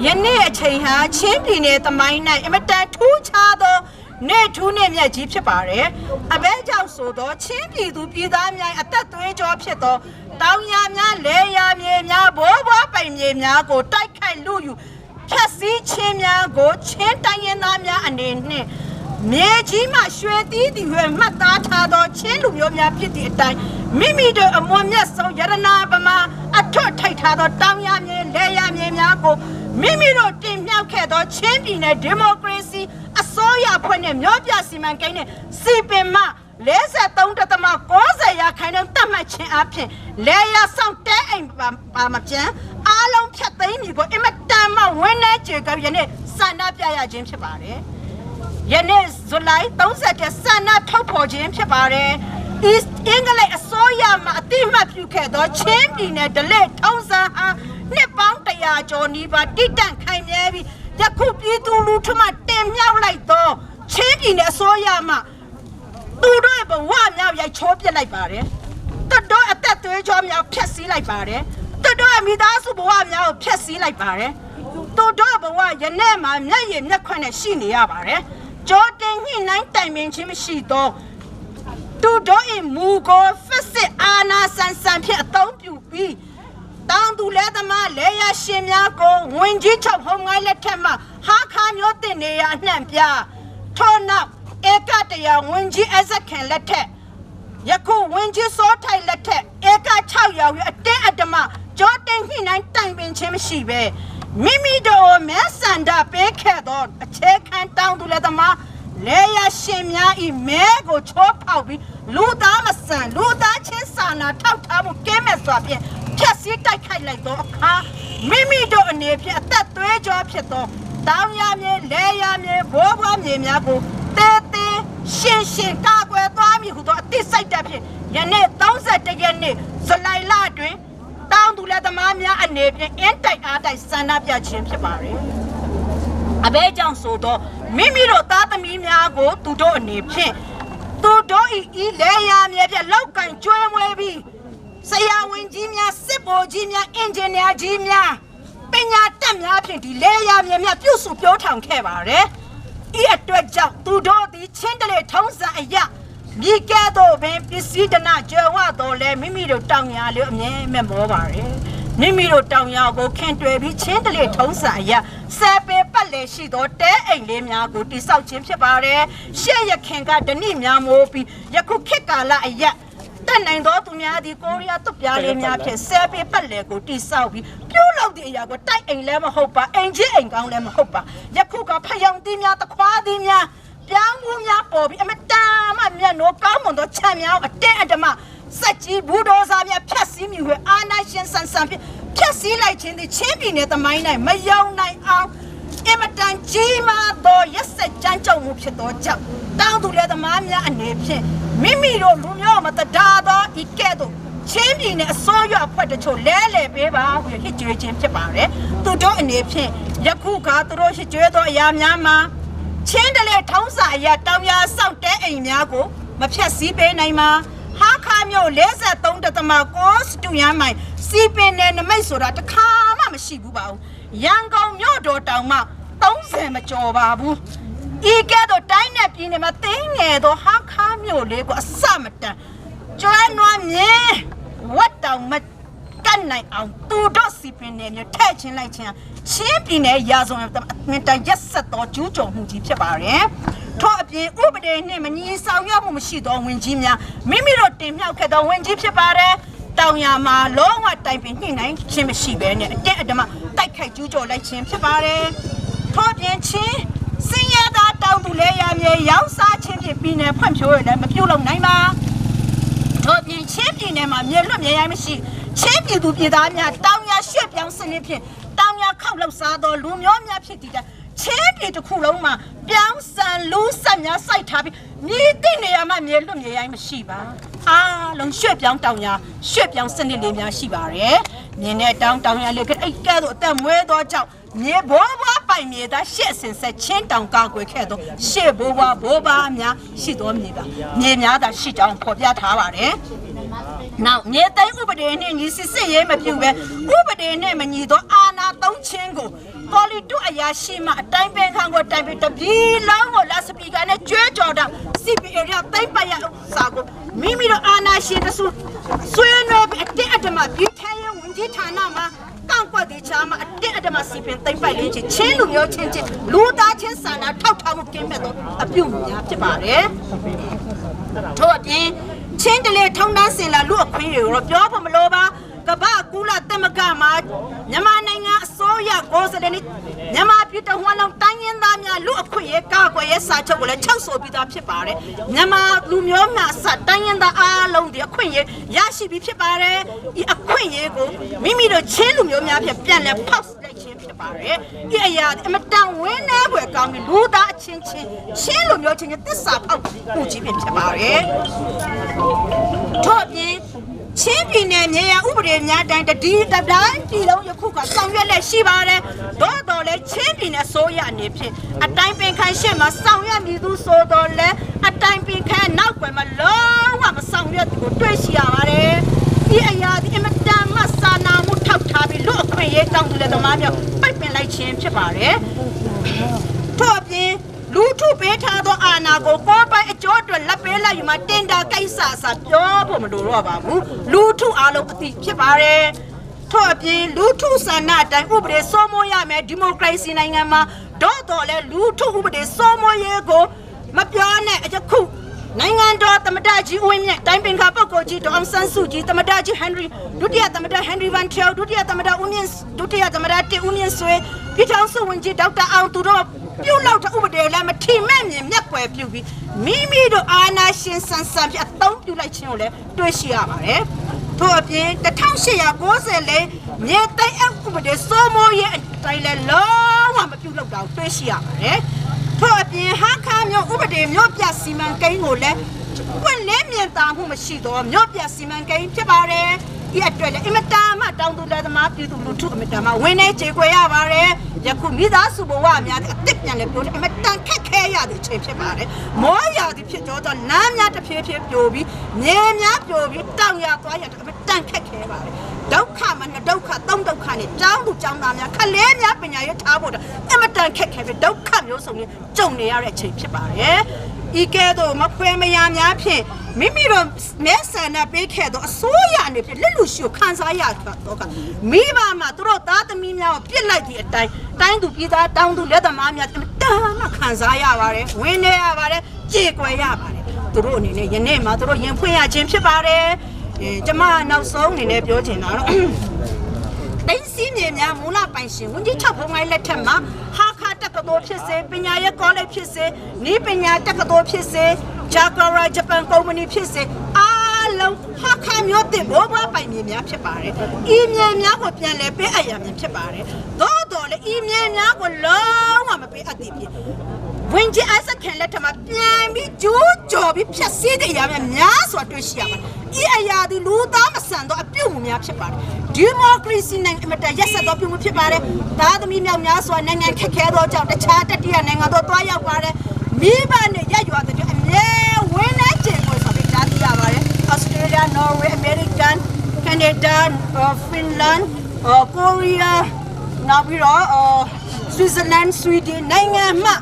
ယနေ့အချိန်ဟာချင်းပြည်နယ်သမိုင်း၌အမတန်ထူးခြားသောနေ့ထူးနေ့မြတ်ကြီးဖြစ်ပါတယ်။အဘဲကြောင့်ဆိုသောချင်းပြည်သူပြည်သားများအသက်သွေးကြောဖြစ်သောတောင်ယာများလဲယာမြေများဘိုးဘွားပိုင်မြေများကိုတိုက်ခိုက်လူယူဖျက်ဆီးခြင်းများကိုချင်းတိုင်းရင်းသားများအနေနှင့်မြေကြီးမှရွှေသီးသည်ရွယ်မှတ်သားထားသောချင်းလူမျိုးများဖြစ်သည့်အတိုင်းမိမိတို့အမွန်မြတ်ဆုံးယရနာပမာအထွတ်ထိပ်ထားသောတောင်ယာမြေလဲယာမြေများကိုမိမိတို့တင်မြှောက်ခဲ့သောချင်းပြည်နယ်ဒီမိုကရေစီအစိုးရဖွဲ့နှင့်မြို့ပြစီမံကိန်းနှင့်စီပင်မှ43.90ရာခိုင်နှုန်းတတ်မှတ်ခြင်းအပြင်လဲရဆောင်တဲအိမ်ပါမပြန်အားလုံးဖြတ်သိမ်းမည်ကိုအင်မတန်မှဝင်းနေကြကြယနေ့ဆန္ဒပြရခြင်းဖြစ်ပါတယ်။ယနေ့ဇူလိုင်30ဆန္ဒထုတ်ဖော်ခြင်းဖြစ်ပါတယ်။ East အင်္ဂလိပ်အစိုးရမှအတိမတ်ပြုခဲ့သောချင်းပြည်နယ်ဒလက်ထုံးစံဟာနှစ်ပေါင်း100ကျော်နီးပါးတိတန့်ခိုင်မြဲပြီးယခုပြည်သူလူထုမှတင်မြှောက်လိုက်သောချင်းပြည်နယ်အစိုးရမှသူတို့ရဲ့ဘဝများရိုက်ချိုးပစ်လိုက်ပါတယ်။သူတို့အသက်သွေးကြောများဖျက်ဆီးလိုက်ပါတယ်။သူတို့ရဲ့မိသားစုဘဝများကိုဖျက်ဆီးလိုက်ပါတယ်။သူတို့ဘဝယနေ့မှမျက်ရည်မျက်ခွက်နဲ့ရှိနေရပါတယ်။ကြောတင်ညှိနှိုင်းတိုင်ပင်ခြင်းမရှိသောသူတို့၏မူကိုဖက်စစ်အာနာဆန်ဆန်ဖြင့်အသုံးပြုပြီးတောင်သူလဲသမားလဲရရှင်များကိုဝင်ကြီးချုပ်ဟုံငိုင်းလက်ထက်မှဟာခါမျိုးတင်နေရအနှံ့ပြထို့နောက်ဧကတရာဝင်ကြီးအဇက်ခင်လက်ထက်ယခုဝင်ကြီးစောထိုင်လက်ထက်ဧက6ရာအတင်းအဓမ္မကြောတင်ညှိနှိုင်းတိုင်ပင်ခြင်းမရှိပဲမိမိတို့မဲဆန္ဒပေးခဲ့သောအခြေခံတောင်သူလက်သမားလဲရရှင်များဤမဲကိုချောဖောက်ပြီးလူသားမဆန်လူသားချင်းစာနာထောက်ထားမှုကင်းမဲ့စွာဖြင့်ဖြက်စီးတိုက်ခိုက်လိုက်သောအခါမိမိတို့အနေဖြင့်အသက်သွေးကြောဖြစ်သောတောင်ရမြေလဲရမြေဘိုးဘွားမြေများကိုတဲတဲရှင်းရှင်းကာကွယ်သွားမည်ဟုသောအသိစိတ်ဓာတ်ဖြင့်ယနေ့31ရက်နေ့ဇူလိုင်လတွင်တောင်သူလက်သမားများအနေဖြင့်အင်းတိုက်အားတိုက်ဆန္ဒပြခြင်းဖြစ်ပါれအဘဲကြောင့်ဆိုတော့မိမိတို့သားသမီးများကိုသူတို့အနေဖြင့်သူတို့ဤဤလဲရမြေဖြင့်လောက်ကင်ကျွေးမွေးပြီးဆရာဝန်ကြီးများစစ်ဗိုလ်ကြီးများအင်ဂျင်နီယာကြီးများပညာတတ်များဖြင့်ဒီလဲရမြေများပြုစုပြောထောင်ခဲ့ပါတယ်။ဤအတွက်ကြောင့်သူတို့သည်ချင်းတလေထုံးစံအရာမိကဲ့သို့ပင်ပစ္စည်းတနာကျွယ်ဝတော်လဲမိမိတို့တောင်ရလေးအမြဲမဲ့မောပါတယ်။မိမိတို့တောင်ရကိုခင်တွယ်ပြီးချင်းတလေထုံးစံအရာဆယ်ပေပတ်လေရှိသောတဲအိမ်လေးများကိုတိဆောက်ခြင်းဖြစ်ပါတယ်။ရှေ့ရခင်ကဓနိများမိုးပြီးယခုခေတ်ကာလအရာတက်နိုင်သောသူများသည်ကိုရီးယားတုတ်ပြားလေးများဖြင့်ဆယ်ပေပတ်လေကိုတိဆောက်ပြီးပြိုးလောက်တဲ့အရာကိုတိုက်အိမ်လည်းမဟုတ်ပါအိမ်ချင်းအိမ်ကောင်းလည်းမဟုတ်ပါယခုကဖယောင်တီးများတခွားတီးများပြောင်းမှုများပေါ်ပြီးအမတန်မှမြတ်နိုးကောင်းမွန်သောခြံများအတင်းအဓမ္မစက်ကြီးဘူဒေါ်စာများဖြတ်စည်းမြူဟဲအာနာရှင်ဆန်ဆန်ဖြင့်ဖြတ်စည်းလိုက်ခြင်းသည်ချင်းပြည်နယ်သမိုင်း၌မယုံနိုင်အောင်အင်မတန်ကြီးမားသောရက်စက်ကြမ်းကြုတ်မှုဖြစ်သောကြောင့်တောင်းသူလက်သမားများအနေဖြင့်မိမိတို့လူမျိုးမတဒါသောဤကဲ့သို့ချင်းပြည်နယ်အစိုးရအဖွဲ့တချို့လဲလှယ်ပေးပါဟုဟစ်ကြွေးခြင်းဖြစ်ပါတယ်သူတို့အနေဖြင့်ယခုကသူတို့ဟစ်ကြွေးသောအရာများမှာချင်းတလေထုံးစာအရာတောင်ရစောင့်တဲအိမ်များကိုမဖြတ်စည်းပေးနိုင်ပါဟာခါမျိုး43.6စတူယမ်းမိုင်စီပင်နယ်နမိတ်ဆိုတာတခါမှမရှိဘူးပါဘူးရန်ကုန်မြို့တော်တောင်မှ30မကျော်ပါဘူးဤကဲ့သို့တိုင်းနယ်ပြည်နယ်မှာတင်းငယ်သောဟာခါမျိုးလေးကိုအစမတန်ကျွမ်းနွားမြင်းဝတ်တောင်မကတ်နိုင်အောင်သူတို့စီပင်နယ်မျိုးထဲ့ချင်းလိုက်ချင်းချင်းပြည်နယ်ရာဇဝင်အမြင်တန်ရက်ဆက်သောကျူးကျော်မှုကြီးဖြစ်ပါတယ်ထို့အပြင်ဥပဒေနှင့်မညီဆောင်ရွက်မှုမရှိသောဝင်ကြီးများမိမိတို့တင်မြှောက်ခဲ့သောဝင်ကြီးဖြစ်ပါတယ်တောင်ရမှာလုံးဝတိုင်ပင်ညှိနှိုင်းခြင်းမရှိဘဲနဲ့အတက်အဓမ္မတိုက်ခိုက်ကျူးကျော်လိုက်ခြင်းဖြစ်ပါတယ်ထို့ပြင်ချင်းစင်ရသားတောင်သူလဲရမြေရောင်းစားခြင်းဖြင့်ပြည်နယ်ဖွံ့ဖြိုးရလည်းမပြုတ်လုံနိုင်ပါထို့ပြင်ချင်းပြည်နယ်မှာမြေလွတ်မြေရိုင်းမရှိချင်းပြည်သူပြည်သားများတောင်ရရွှေ့ပြောင်းစနစ်ဖြင့်တောင်ရခောက်လောက်စားသောလူမျိုးများဖြစ်တည်တဲ့ချင်းပြည်တစ်ခုလုံးမှာပြောင်းဆန်လူဆက်များစိုက်ထားပြီးမြေတိနေရာမှာမြေလွတ်မြေရိုင်းမရှိပါအားလုံးရွှေ့ပြောင်းတောင်ရရွှေ့ပြောင်းစနစ်လေးများရှိပါတယ်မြင်းနဲ့တောင်းတောင်ရလေးကအဲ့ကဲတော့အသက်မွဲသောကြောင့်မြေဘောဘွားပိုင်မြေသားရှေ့စင်ဆက်ချင်းတောင်ကာကွယ်ခဲ့သောရှေ့ဘိုးဘွားဘိုးဘွားများရှိသောမြေပါမြေများသာရှိကြောင်းဖော်ပြထားပါတယ်နောက်မြေသိမ်းဥပဒေနှင့်ညီစစ်စစ်ရေးမပြုဘဲဥပဒေနှင့်မညီသောအာဏာသုံးခြင်းကို ပေါ်လီတုအရာရှိမှအတိုင်းပင်ခံကိုတိုင်ပြီးတပြီလုံးကိုလက်စပီကာနဲ့ကျွေးကြော်တာ CPA ရသိမ့်ပိုက်ရဥစ္စာကိုမိမိတို့အာနာရှင်တစုဆွေးနွေးပြီးအတက်အတမပြည်ထရေးဝန်ကြီးဌာနမှာကန့်ကွက်ဒီချာမှာအတက်အတမစီပင်သိမ့်ပိုက်လင်းချင်းချင်းလူမျိုးချင်းချင်းလူသားချင်းစာနာထောက်ထားမှုကင်းမဲ့သောအပြုတ်များဖြစ်ပါတယ်။ထို့အပြင်ချင်းတလေထုံတန်းစင်လာလူအခွင့်အရေးကိုတော့ပြောဖို့မလိုပါကမ္ဘာကူလာတက်မကမှာမြန်မာနိုင်ငံအစိုးရကိုယ်စားလှယ်နဲ့မြန်မာပြည်တဝန်းလုံးတိုင်းရင်းသားများလူအခွင့်အရေးကာကွယ်ရေးစာချုပ်ကိုလည်းချုပ်ဆိုပြီးသားဖြစ်ပါတယ်မြန်မာလူမျိုးများအစတိုင်းရင်းသားအားလုံးဒီအခွင့်အရေးရရှိပြီးဖြစ်ပါတယ်ဒီအခွင့်အရေးကိုမိမိတို့ချင်းလူမျိုးများဖြင့်ပြန်လည်ဖောက်လိုက်ခြင်းဖြစ်ပါတယ်ဒီအရာအမတန်ဝင်းနေွယ်ကောင်းပြီးလူသားအချင်းချင်းချင်းလူမျိုးချင်းချင်းတစ္ဆာဖောက်မှုကြီးဖြစ်ဖြစ်ပါတယ်ထို့အပြင်ချင်းပြည်နယ်မြေယာဥပဒေများတိုင်းတဒီတတိုင်းပြည်လုံးယခုကဆောင်ရွက်လက်ရှိပါတယ်။သို့တော်လည်းချင်းပြည်နယ်ဆိုရအနေဖြင့်အတိုင်းပင်ခံရှင့်မှာဆောင်ရွက်မည်သူဆိုတော့လဲအတိုင်းပင်ခံနောက်ွယ်မှာလုံးဝမဆောင်ရွက်သူကိုတွေ့ရှိရပါတယ်။ဒီအရာဒီအမတန်မှစာနာမှုထောက်ထားပြီးလူအခွင့်အရေးတောင်းသူလည်းသမားမျိုးပိတ်ပင်လိုက်ခြင်းဖြစ်ပါတယ်။ထို့အပြင်လူထုပေးထားသောအာဏာကိုကိုယ်ပိုင်အကျိုးအတွက်လက်ပေးလိုက်ယူမှတင်တာကိစ္စအစာပြောဖို့မလိုတော့ပါဘူးလူထုအားလုံးအသိဖြစ်ပါတယ်ထို့အပြင်လူထုဆန္ဒအတိုင်းဥပဒေစိုးမိုးရမယ်ဒီမိုကရေစီနိုင်ငံမှာတော့တော်လဲလူထုဥပဒေစိုးမိုးရေးကိုမပြောနဲ့အယခုနိုင်ငံတော်သမ္မတကြီးဦးဝင်းမြင့်တိုင်းပင်ခါပုဂ္ဂိုလ်ကြီးဒေါအောင်ဆန်းစုကြည်သမ္မတကြီးဟန်ရီဒုတိယသမ္မတဟန်ရီဗန်ထျောဒုတိယသမ္မတဦးမြင့်ဒုတိယသမ္မတတစ်ဦးမြင့်ဆွေပြည်ထောင်စုဝန်ကြီးဒေါက်တာအောင်သူတို့ပြုတ်လောက်တဲ့ဥပဒေလည်းမထီမဲ့မြင်မျက်ကွယ်ပြုပြီးမိမိတို့အာဏာရှင်ဆန်ဆန်ပြအသုံးပြုလိုက်ခြင်းကိုလည်းတွေ့ရှိရပါတယ်။ထို့အပြင်1894မြေသိမ်းဥပဒေစိုးမိုးရေးအတိုင်းလည်းလုံးဝမပြုတ်လောက်တာကိုတွေ့ရှိရပါတယ်။ထို့အပြင်ဟာခါမျိုးဥပဒေမြို့ပြစီမံကိန်းကိုလည်းပွင့်လင်းမြင်သာမှုမရှိတော့မြို့ပြစီမံကိန်းဖြစ်ပါတယ်။ဒီအတွက်လည်းအင်မတန်မှတောင်သူလယ်သမားပြည်သူလူထုအင်မတန်မှဝင်းနေခြေခွေရပါတယ်။ယခုမိသားစုဘဝများအစ်စ်ပြန်လည်းပြောတယ်အင်မတန်ခက်ခဲရတဲ့အချိန်ဖြစ်ပါတယ်။မောရသည်ဖြစ်တော့တော့လမ်းများတစ်ဖြည်းဖြည်းပြိုပြီးမြေများပြိုပြီးတောင်ရသွားရအင်မတန်ခက်ခဲပါတယ်။ဒုက္ခမနှစ်ဒုက္ခသုံးဒုက္ခနဲ့ကျောင်းသူကျောင်းသားများခလေးများပညာရေးထားဖို့အင်မတန်ခက်ခဲပြီးဒုက္ခမျိုးစုံနဲ့ကြုံနေရတဲ့အချိန်ဖြစ်ပါတယ်။ဤကဲ့သို့မဖွဲမရများဖြင့်မိမိတို့မဲဆန္ဒပေးခဲ့သောအစိုးရအနေဖြင့်လက်လူရှိကိုခံစားရတော့ကမိဘမှာသူတို့သားသမီးများကိုပြစ်လိုက်သည့်အတိုင်းတိုင်းသူပြည်သားတောင်းသူလက်သမားများတမ်းမှခံစားရပါတယ်ဝင်းနေရပါတယ်ကြေကွယ်ရပါတယ်သူတို့အနေနဲ့ယနေ့မှာသူတို့ရင်ဖွင့်ရခြင်းဖြစ်ပါတယ်အဲကျမနောက်ဆုံးအနေနဲ့ပြောချင်တာတော့ တိုင်းစည်းမြေများမူလပိုင်ရှင်ဝန်ကြီးချုပ်ဖုံးကိုင်းလက်ထက်မှာဟာခါတက္ကသိုလ်ဖြစ်စေပညာရေးကောလိပ်ဖြစ်စေနီးပညာတက္ကသိုလ်ဖြစ်စေဂျာကာရာဂျပန်ကုမ္ပဏီဖြစ်စေအားလုံးဟာခါမျိုးတင်ဘောဘပိုင်မြေများဖြစ်ပါတယ်။ဤမြေများကိုပြန်လဲပေးအပ်ရမည်ဖြစ်ပါတယ်။သို့တော်လည်းဤမြေများကိုလုံးဝမပေးအပ်သည်ဖြစ်ဝင်ကြီးအဆက်ခင်လက်ထက်မှာပြန်ပြီးကျိုးကြော်ပြီးဖြတ်စည်းတဲ့အရာများများစွာတွေ့ရှိရပါတယ်။ဤအရာသည်လူသားမဆန်သောအပြုတ်မှုများဖြစ်ပါတယ်။ဒီမိုကရေစီနိုင်ငံအမတန်ရက်ဆက်သောပြုမှုဖြစ်ပါတယ်။သားသမီးမြောက်များစွာနိုင်ငံခက်ခဲသောကြောင့်တခြားတတိယနိုင်ငံသို့တွားရောက်ပါတယ်။မိဘနဲ့ရက်ရွာတဲ့အမြဲဝင်းနေခြင်းကိုဆိုပြီးကြားသိရပါတယ်။ဩစတြေးလျ၊နော်ဝေး၊အမေရိကန်၊ကနေဒါ၊ဖင်လန်၊ကိုရီးယားနောက်ပြီးတော့ဆွစ်ဇာလန်ဆွီဒင်နိုင်ငံမှ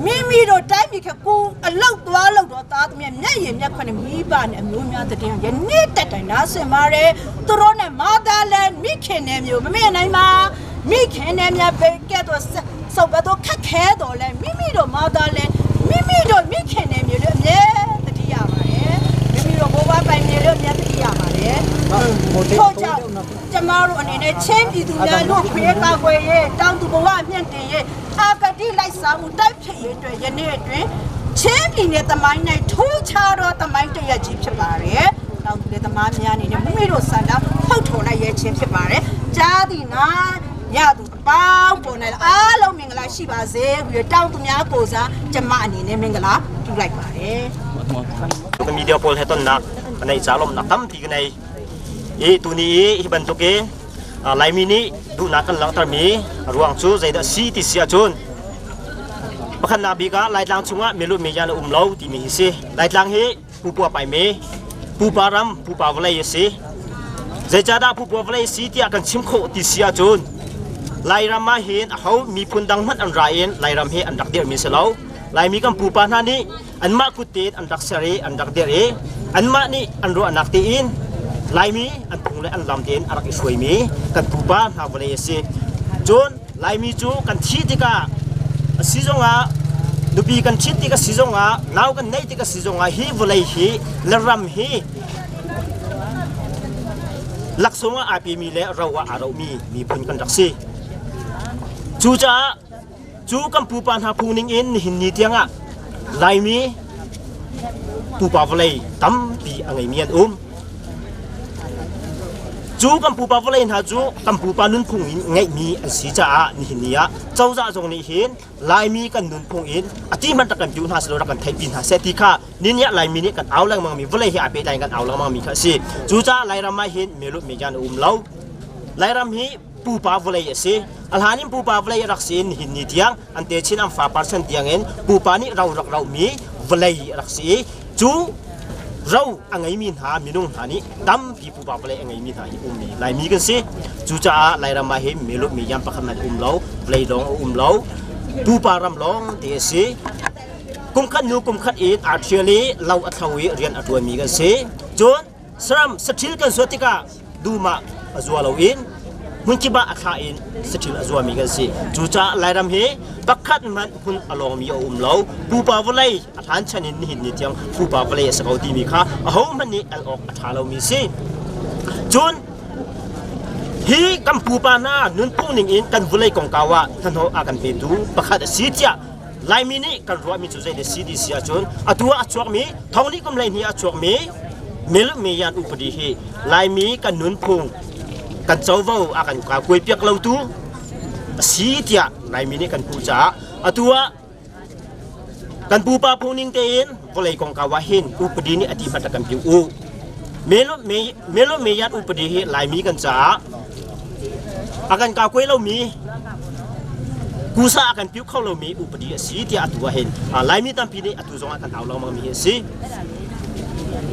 မိမိတို့တိုင်းပြည်ကကိုအလောက်သွားလောက်တော့သားသမီးမျက်ရည်မျက်ခွနဲ့မိဘနဲ့အမျိုးများတဲ့ယနေ့တက်တိုင်နားဆင်ပါတယ်သူတို့နဲ့မာသာလန်မိခင်နဲ့မျိုးမမေ့နိုင်ပါမိခင်နဲ့မြပဲကဲတော့စောက်တော့ခက်ခဲတော့လဲမိမိတို့မာသာလန်မိမိတို့မိခင်နဲ့မျိုးလို့အမြဲတတိရပါတယ်မိမိတို့ဘဝပိုင်မျိုးလို့အမြဲတတိရပါတယ်ထို့ကြောင့်ကျမတို့အနေနဲ့ချင်းပြည်သူများလို့ခွေးကာကွယ်ရေးတောင်သူဘဝမြင့်တင်ရေးအာကတိလိုက်စားမှုတိုက်ဖြစ်ရေးအတွက်ယနေ့အတွင်းချင်းပြည်နယ်တမိုင်း၌ထိုးချသောတမိုင်းတရက်ကြီးဖြစ်ပါတယ်။တောင်သူလေသမားများအနေနဲ့မိမိတို့ဆန္ဒဖောက်ထော်လိုက်ရဲခြင်းဖြစ်ပါတယ်။ကြားသည်နာရသူအပေါင်းပေါ်နေအားလုံးမင်္ဂလာရှိပါစေ။ပြီးတောင်သူများကိုစားကျမအနေနဲ့မင်္ဂလာပြုလိုက်ပါတယ်။ Media pawl he tonnak kan nei ca lawmhnak tampi ka nei i tuni i hi bantuk in Laimi nih duhnak kan langhtermi a ruang cu zeidah si ti si ahcun pakhatnak bik ah Laitlang chungah milu media na um lo timi hi si. Laitlang hi pupa paimi pupa ram pupa vawlei a si. Zeicahdah pupa vawlei si tiah kan chim khawh ti si ahcun. Lairam ah hin aho miphun dang hmanh an ra in Lairam hi an rak dirhmi si lo. Laimi kan pupa hna nih anmah kut tein an rak ser i an rak dirh i anmah nih an ruahnak tein Laimi an phung le an lam tein a rak i hruaimi kan pupa hna vawlei a si. Cun Laimi cu kan thih tikah a si zongah nupi kan ṭhit tik a si zongah nau kan neih tik a si zongah hi vawlei hi le ram hi laksawng ah aa pemi le ro ah aa rohmi miphun kan rak si. Cucaah cu kan pupa hna phung ning in nihin ni tiangah Laimi pupa vawlei tampi a ngeimi an um. Cu kan pupa vawlei hna cu kan pupa nunphung in ngeihmi an si caah nihin ni ah cozah zong nih hin Laimi kan nunphung in a ti hmanh rak kan piu hna selaw rak kan theihpi hna seh ti kha ninia Laimi nih kan au lengmang mi vawlei he aa pehtlai in kan au lengmang mi kha a si. Cucaah Lairam ah hin melut mejan a um lo. Lairam hi pupa vawlei a si. A hlan in pupa vawlei a rak si in nihin ni tiang an techin an fapar chan tiang in pupa nih ro rak rohmi vawlei a rak si i cu ro a ngeimi hna minung hna nih tampi pupa vawlei a ngeimi hna hi ummi Laimi kan si. Cucaah Lairam ah hin melut mi yam pakhat hmanh um lo, vawlei lawng a um lo, pupa ram lawng te a si. Kumkhat hnu kumkhat in aa ṭhial i lo a thlo i rian a ṭuanmi kan si. Cun saram saṭhil kan suat tikah dum ah a zua loin hmunkip ah a thlah in saṭhil a zuami kan si. Cucaah Lairam hi pakhat hmanh hmun a lawngmi a um lo. Pupa vawlei a hlan chan in nihin ni tiang pupa vawlei a si ko timi kha ahohmanh nih al awk a ṭha lomi si. Cun hi kan pupa hna nunphung ning in kan vawlei kongkau ah hnahnawh a kan petu pakhat a si tiah Laimi nih kan ruahmi cu zei si ti si ahcun atu ah a chuakmi thongli kum 12 a chuakmi Milmiyan upadi hi Laimi kan nunphung kan covo a kan kuai piak lotu a si tiah Laimi nih kan hmuh caah atu ah kan pupa phung ning tein vawlei kongkau ah hin upadi nih a ti hmanh kan piu u. Melomeyat upadi hi Laimi kan caah a kan ka kuai lomi kusa a kan piu kho lomi upadi a si tiah atu ah hin Laimi tampi nih atu zong ah kan au lengmang mi hi a si.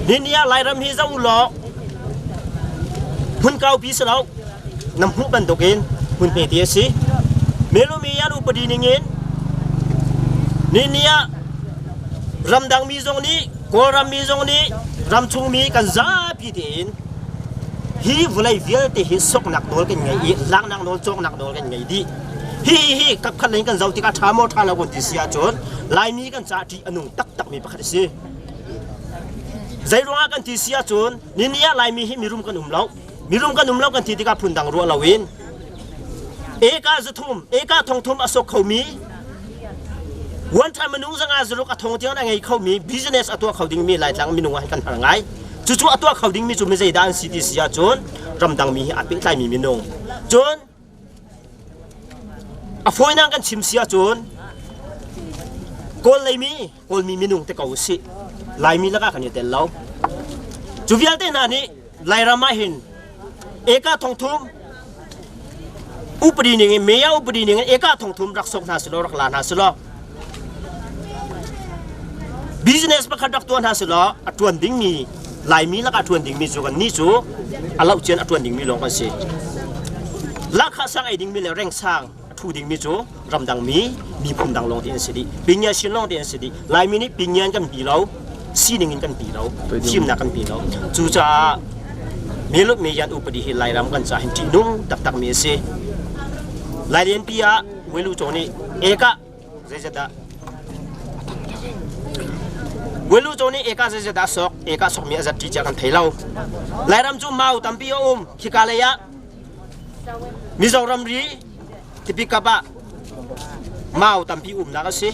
Nihin ah Lairam hi zoh u law hmun kaupi si lo na hmuh bantukin hmun hmete a si. Melomeyat upadi ningin nihin ah ramdang mi zong nih Kawlram mi zong nih ramchung mi kan zapi tein hi vawlei vialte hi soknak nawl kan ngei i laknak nawl cawknak nawl kan ngei dih. Hi hi kapkhat lei kan zoh tikah ṭha maw ṭha lo kan ti si ahcun Laimi kan caah ṭih a nung taktakmi pakhat a si. Zei ruangah kan ti si ahcun nini ah Laimi hi mirum kan um lo. Mirum kan um lo kan ti tikah phundang ruah loin eka zathum eka thongthum a sok khomi one time minung zanga zaruk a thong tiang a ngei khomi business a tuah kho dingmi Laitlang minung ah kan har ngai. Cucu a tuah kho dingmi cu mi zeidah an si ti si ahcun ramdang mi hi aa pehtlaimi minung. Cun a fawinak kan chim si ahcun Kawl leimi Kawlmi minung te ko usih. Laimi lakah kan i tel lo. Cu vialte hna nih Lairam ah hin eka thongthum upadi ning in meya upadi ning in eka thongthum rak sok hna selaw rak la hna selaw business pakhat rak tuah hna selaw a tuan dingmi Laimi lakah tuan dingmi cu kan ni cu a loh cian a tuan dingmi lawng kan si. Lahkhah sang ei dingmi le reng sang a thu dingmi cu ramdang mi miphun dang lawng te an si dih. Pingya sin lawng te an si dih. Laimi nih pingyan kan pi lo, sining in kan pi lo, fimnak kan pi lo. Cucaah Melut Meyan upadi hi Lairam kan ca hin ṭihnung taktak mi a si. Lailianpi ah Welu Caw nih eka zeizat dah Welu Caw nih eka zeizat dah sok, eka sokmi a zat ṭi cia kan thei lo. Lairam cu mau tampi a um. Khika lei ah Mizoram ri Tipi kap ah mau tampi umnak a si.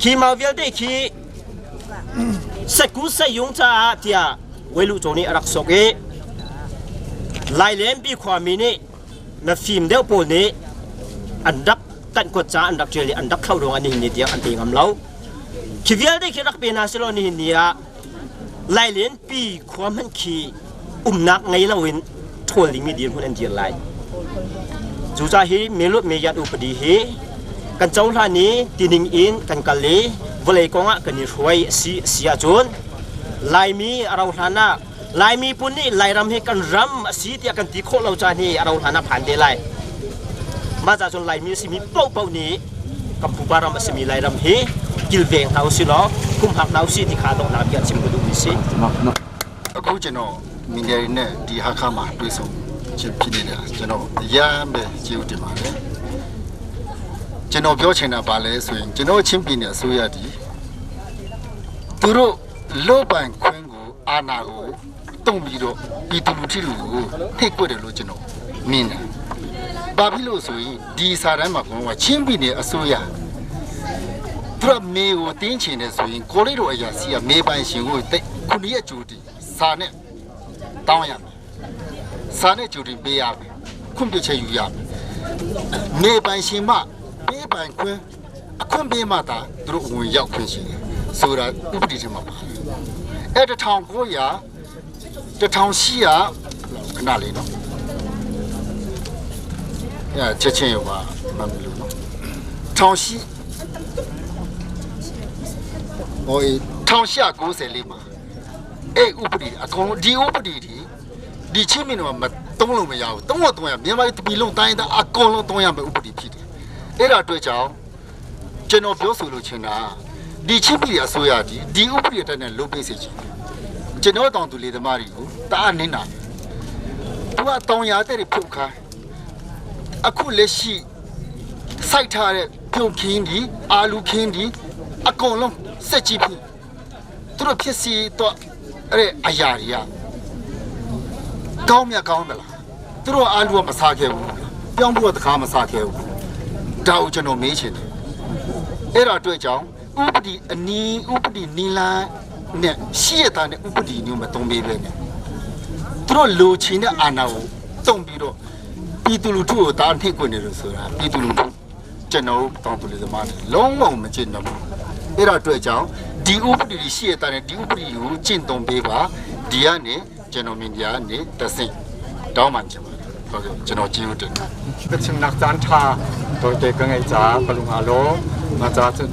Khi mau vialte khi saku sayung caah tiah Welu Caw nih a rak sok i Lailenpi khuami nih na fim deuh pawl nih an rak tanh kuat ca an rak ṭial i an rak thlo ruangah nihin ni tiang an pe ngam lo. Khi vialte khi rak pe hna selaw nihin ni ah Lailenpi khua hmanh khi umnak ngei loin ṭhawl dingmi dirhmun an dir lai. Cucaah hi Melut Meyat upadi hi kan cohlan i tining in kan kal i vawlei kong ah kan i hruai a si a si ahcun Laimi a rau hlan ah Laimi pun nih Lairam hi kan ram a si tiah kan ti khawh lo caan hi a rau hlan ah phan te lai. Mah ca cun Laimi a simi paohpaoh nih kan pupa ram a simi Lairam hi kilveng hna usih law humhak hna usih ti kha donghnak bia chim ka duhmi si. အခုကျွန်တော်မီဒီယာတွေနဲ့ဒီဟာခါမှာတွေ့ဆုံခြင်းဖြစ်နေတာကျွန်တော်အရန်ပဲကျေးဇူးတင်ပါတယ်ကျွန်တော်ပြောချင်တာပါလဲဆိုရင်ကျွန်တော်ချင်းပြည်နယ်အစိုးရဒီသူတို့လောပိုင်ခွင်းကိုအာဏာကိုတုံပြီးတော့ပြည်သူလူထုကိုထိတ်ကွက်တယ်လို့ကျွန်တော်မြင်တယ်ဘာဖြစ်လို့ဆိုရင်ဒီစာတမ်းမှာကောချင်းပြည်နယ်အစိုးရသူကမေကိုတင်းချင်တယ်ဆိုရင်ကိုလေးတို့အရာစီကမေပိုင်ရှင်ကိုတိတ်ခုနှစ်ရက်ကြိုတင်စာနဲ့တောင်းရမယ်စာနဲ့ကြိုတင်ပေးရမယ်ခွင့်ပြုချက်ယူရမယ်မေပိုင်ရှင်မပေးပိုင်ခွင့်အခွင့်ပေးမှသာသူတို့ဝင်ရောက်ခွင့်ရှိတယ်ဆိုတာဥပဒေထဲမှာပါတယ်အဲ့1900 1800ခဏလေးနော်အဲ့ချက်ချင်းရောပါမမလို့နော်1800ဟို1894မှာအဲ့ဥပဒေအကောင်ဒီဥပဒေဒီဒီချင်းမင်းတို့မတုံးလို့မရဘူးတုံးတော့တုံးရမြန်မာပြည်ပြည်လုံးတိုင်းသားအကောင်လုံးတုံးရမယ်ဥပဒေဖြစ်တယ်အဲ့ဒါအတွက်ကြောင့်ကျွန်တော်ပြောဆိုလို့ချင်တာဒီချင်းပြည်အစိုးရဒီဒီဥပဒေတက်နဲ့လုပ်ပေးစေချင်ကျွန်တော်တောင်သူလေသမားတွေကိုတအားနင်းတာသူကတောင်ရတဲ့တွေဖြုတ်ခိုင်းအခုလက်ရှိစိုက်ထားတဲ့ပြုတ်ခင်းဒီအာလူခင်းဒီအကုန်လုံးစက်ကြီးဖြစ်သူတို့ဖြစ်စီတော့အဲ့အရာတွေကကောင်းမြတ်ကောင်းသလားသူတို့အာလူကမစားခဲ့ဘူးပြောင်းဖို့ကတခါမစားခဲ့ဘူးဒါကိုကျွန်တော်မေးချင်တယ်အဲ့ဒါအတွက်ကြောင့်ဥပဒေအနီးဥပဒေနီလန်းနဲ့ရှိရတဲ့ဥပဒေမျိုးမတုံးပေးပဲနဲ့သူတို့လိုချင်တဲ့အာဏာကိုတုံပြီးတော့ပြည်သူလူထုကိုတားနှိပ်ကွနေလို့ဆိုတာပြည်သူလူထုကျွန်တော်တောင်းသူလေးသမားတွေလုံးဝမကျင့်တော့ဘူးအဲ့ဒါအတွက်ကြောင့်ဒီဥပဒေရှိရတဲ့ဒီဥပဒေကိုကျင့်သုံးပေးပါဒီကနေကျွန်တော်မြင်ကြနေတဆင့်တောင်းပန်ချင်ပါတယ်ဟုတ်ကဲ့ကျွန်တော်ကျေးဇူးတင် ကချင်nak caan tha toite ka ngai ca ka lung aa lawm ma ca cun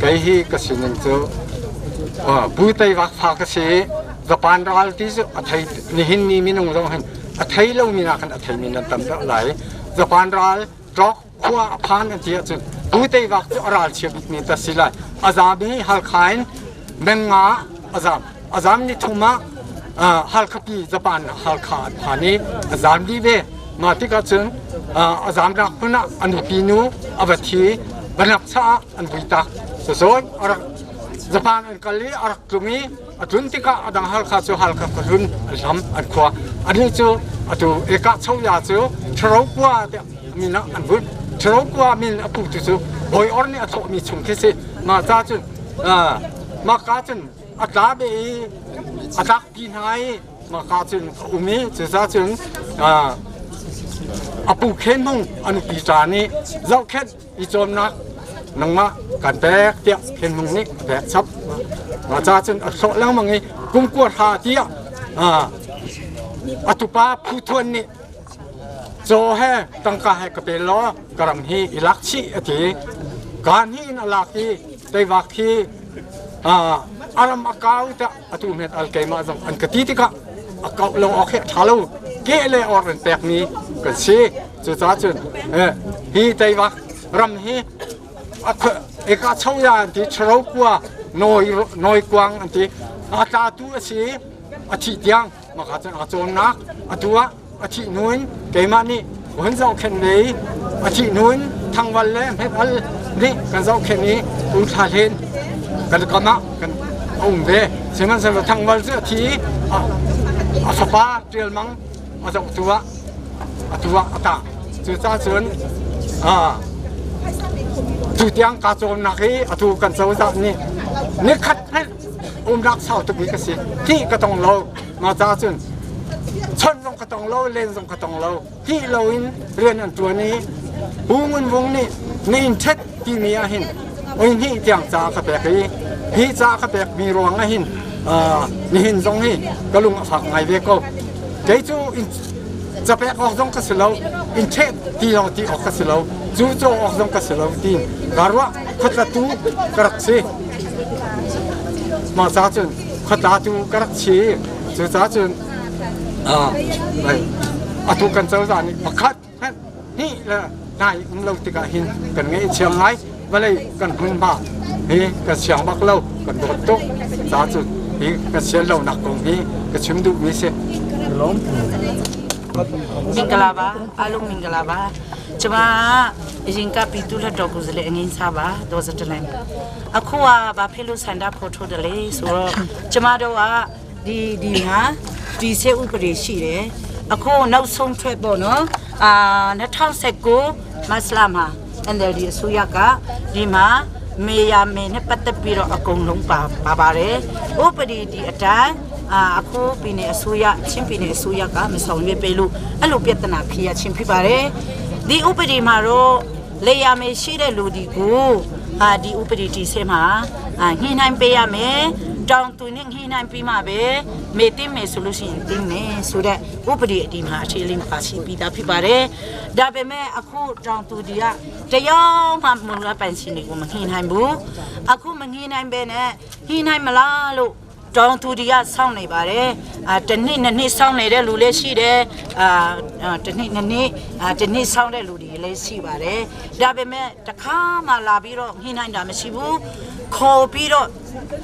kei hi ka sining cu bu tei vak fa ka si Japan ral ti cu a thei nihin ni minung zong hin a thei lo mi nak khan a thei mi nan tam deuh lai Japan ral tlok khua a phan an ti ahcun bu tei vak cu a ral chia bik mi ta si lai a zam i Halkha in menga a zam a zam ni thum ah Halkhapi Japan Halkha an phan i a zam dih ve mah tikah cun a zamnak hmun ah a nupi nu a va thi banak ah an vui tak cucun a rak Japan an kal i a rak tlung i a tlun tikah a dang Halkha cu Halkha khuahlun an hlam an khua anih cu atu eka choya cu Tharo kua tiah min ah an vun Tharo kua min a pu tu cu Bawi Or nih a thawhmi chung khi si mah ca cun mah ka cun a tla ve i a tlak pi hna i mah ka cun a um i cuca cun a pu Khen Hmung a nupi ṭa nih zohkhenh i cawmnak nangmah kan pek tiah Khen Hmung nih a pek chap mah ca cun a hlawh lengmang i kum kua hra tiah a tupa Phu Thuan nih caw he tangka he ka pe law ka ram hi i lak chih a ti kaan hi in a lak i teivak hi a ram a kau tiah atu hmet al keimah zong an ka ti tikah a kau lo awk he ṭha lo ke le or in pekmi kan si cucaah cun hi teivak ram hi eka choya an ti charo kua noi noi kuang an ti a tlatu a si a thih tiang maka cun a cawnnak atu ah a thih hnu in keimah nih hun zohkhenh ve i a thih hnu in thangval le hmet al nih kan zohkhenh i u thla hlen kan kam ah kan um ve sihmanhsehlaw thangval cu a thi i a fapa ṭial mang a zohtu ah atu ah a tang cucaah cun tu tiang kaa cawmnak hi atu kan cozah nih nikhat hmanh umnak sau tuk mi ka si ti ka tong lo ma ca cun chon zong ka tong lo len zong ka tong lo ti lo in rian an tuan i Pu Ngun Vung nih na inn ṭhet timi ah hin oi hnih tiang ca ka pek i hi ca ka pek mi ruang ah hin nihin zong hi ka lung a fak ngai ve ko kei cu capek awk zong ka si lo inn ṭhet ti zong ti awk ka si lo cu caw awk zong ka si lo tiin ka ruah khuatlatu ka rak si mah ca cun khuatlatu ka rak si cucaah cun atu kan cozah nih pakhat hmanh Hnih le hnai um lo tikah hin kan ngaih a chia ngai. Vawlei kan hmunhma hi kan siang bak lo, kan dawt tuk. Ca cu hi kan sian lonak kong hi ka chim duhmi si. Mingalaba, alung mingalaba. ကျမအရင်ကပြည်သူ့လွှတ်တော်ကိုယ်စားလှယ်အငင်းစားပါဒေါ်စတလန်အခုကဘာဖြစ်လို့ဆန္ဒဖော်ထုတ်တယ်လဲဆိုတော့ကျမတို့ကဒီဒီမှာဒီစေဥပဒေရှိတယ်အခုနောက်ဆုံးထွက်ပေါ့နော်အာ2019မတ်လမှာ NLD အစိုးရကဒီမှာမေယာမေနဲ့ပတ်သက်ပြီးတော့အကုန်လုံးပါပါပါတယ်ဥပဒေဒီအတိုင်းအာအခုပြည်နယ်အစိုးရချင်းပြည်နယ်အစိုးရကမဆောင်ရွက်ပေးလို့အဲ့လိုပြဿနာဖြစ်ရချင်းဖြစ်ပါတယ်ဒီဥပဒေမှာတော့လေယာမေရှိတဲ့လူဒီကိုအာဒီဥပဒေတီဆဲမှာအာညှိနှိုင်းပေးရမယ်တောင်သူနဲ့ညှိနှိုင်းပြီးမှပဲမေတင်းမေဆိုလို့ရှိရင်တင်းမယ်ဆိုတဲ့ဥပဒေအဒီမှာအခြေလင်းပါရှိပြီးသားဖြစ်ပါတယ်ဒါပေမဲ့အခုတောင်သူဒီကတရားမှမူလပိုင်ရှင်တွေကိုမညှိနှိုင်းဘူးအခုမညှိနှိုင်းပဲနဲ့ညှိနှိုင်းမလားလို့တောင်သူတွေကစောင့်နေပါတယ်အာတနေ့နှစ်နှစ်စောင့်နေတဲ့လူလည်းရှိတယ်အာတနေ့နှစ်နှစ်အာတနေ့စောင့်တဲ့လူတွေလည်းရှိပါတယ်ဒါပေမဲ့တခါမှလာပြီးတော့ညှိနှိုင်းတာမရှိဘူးခေါ်ပြီးတော့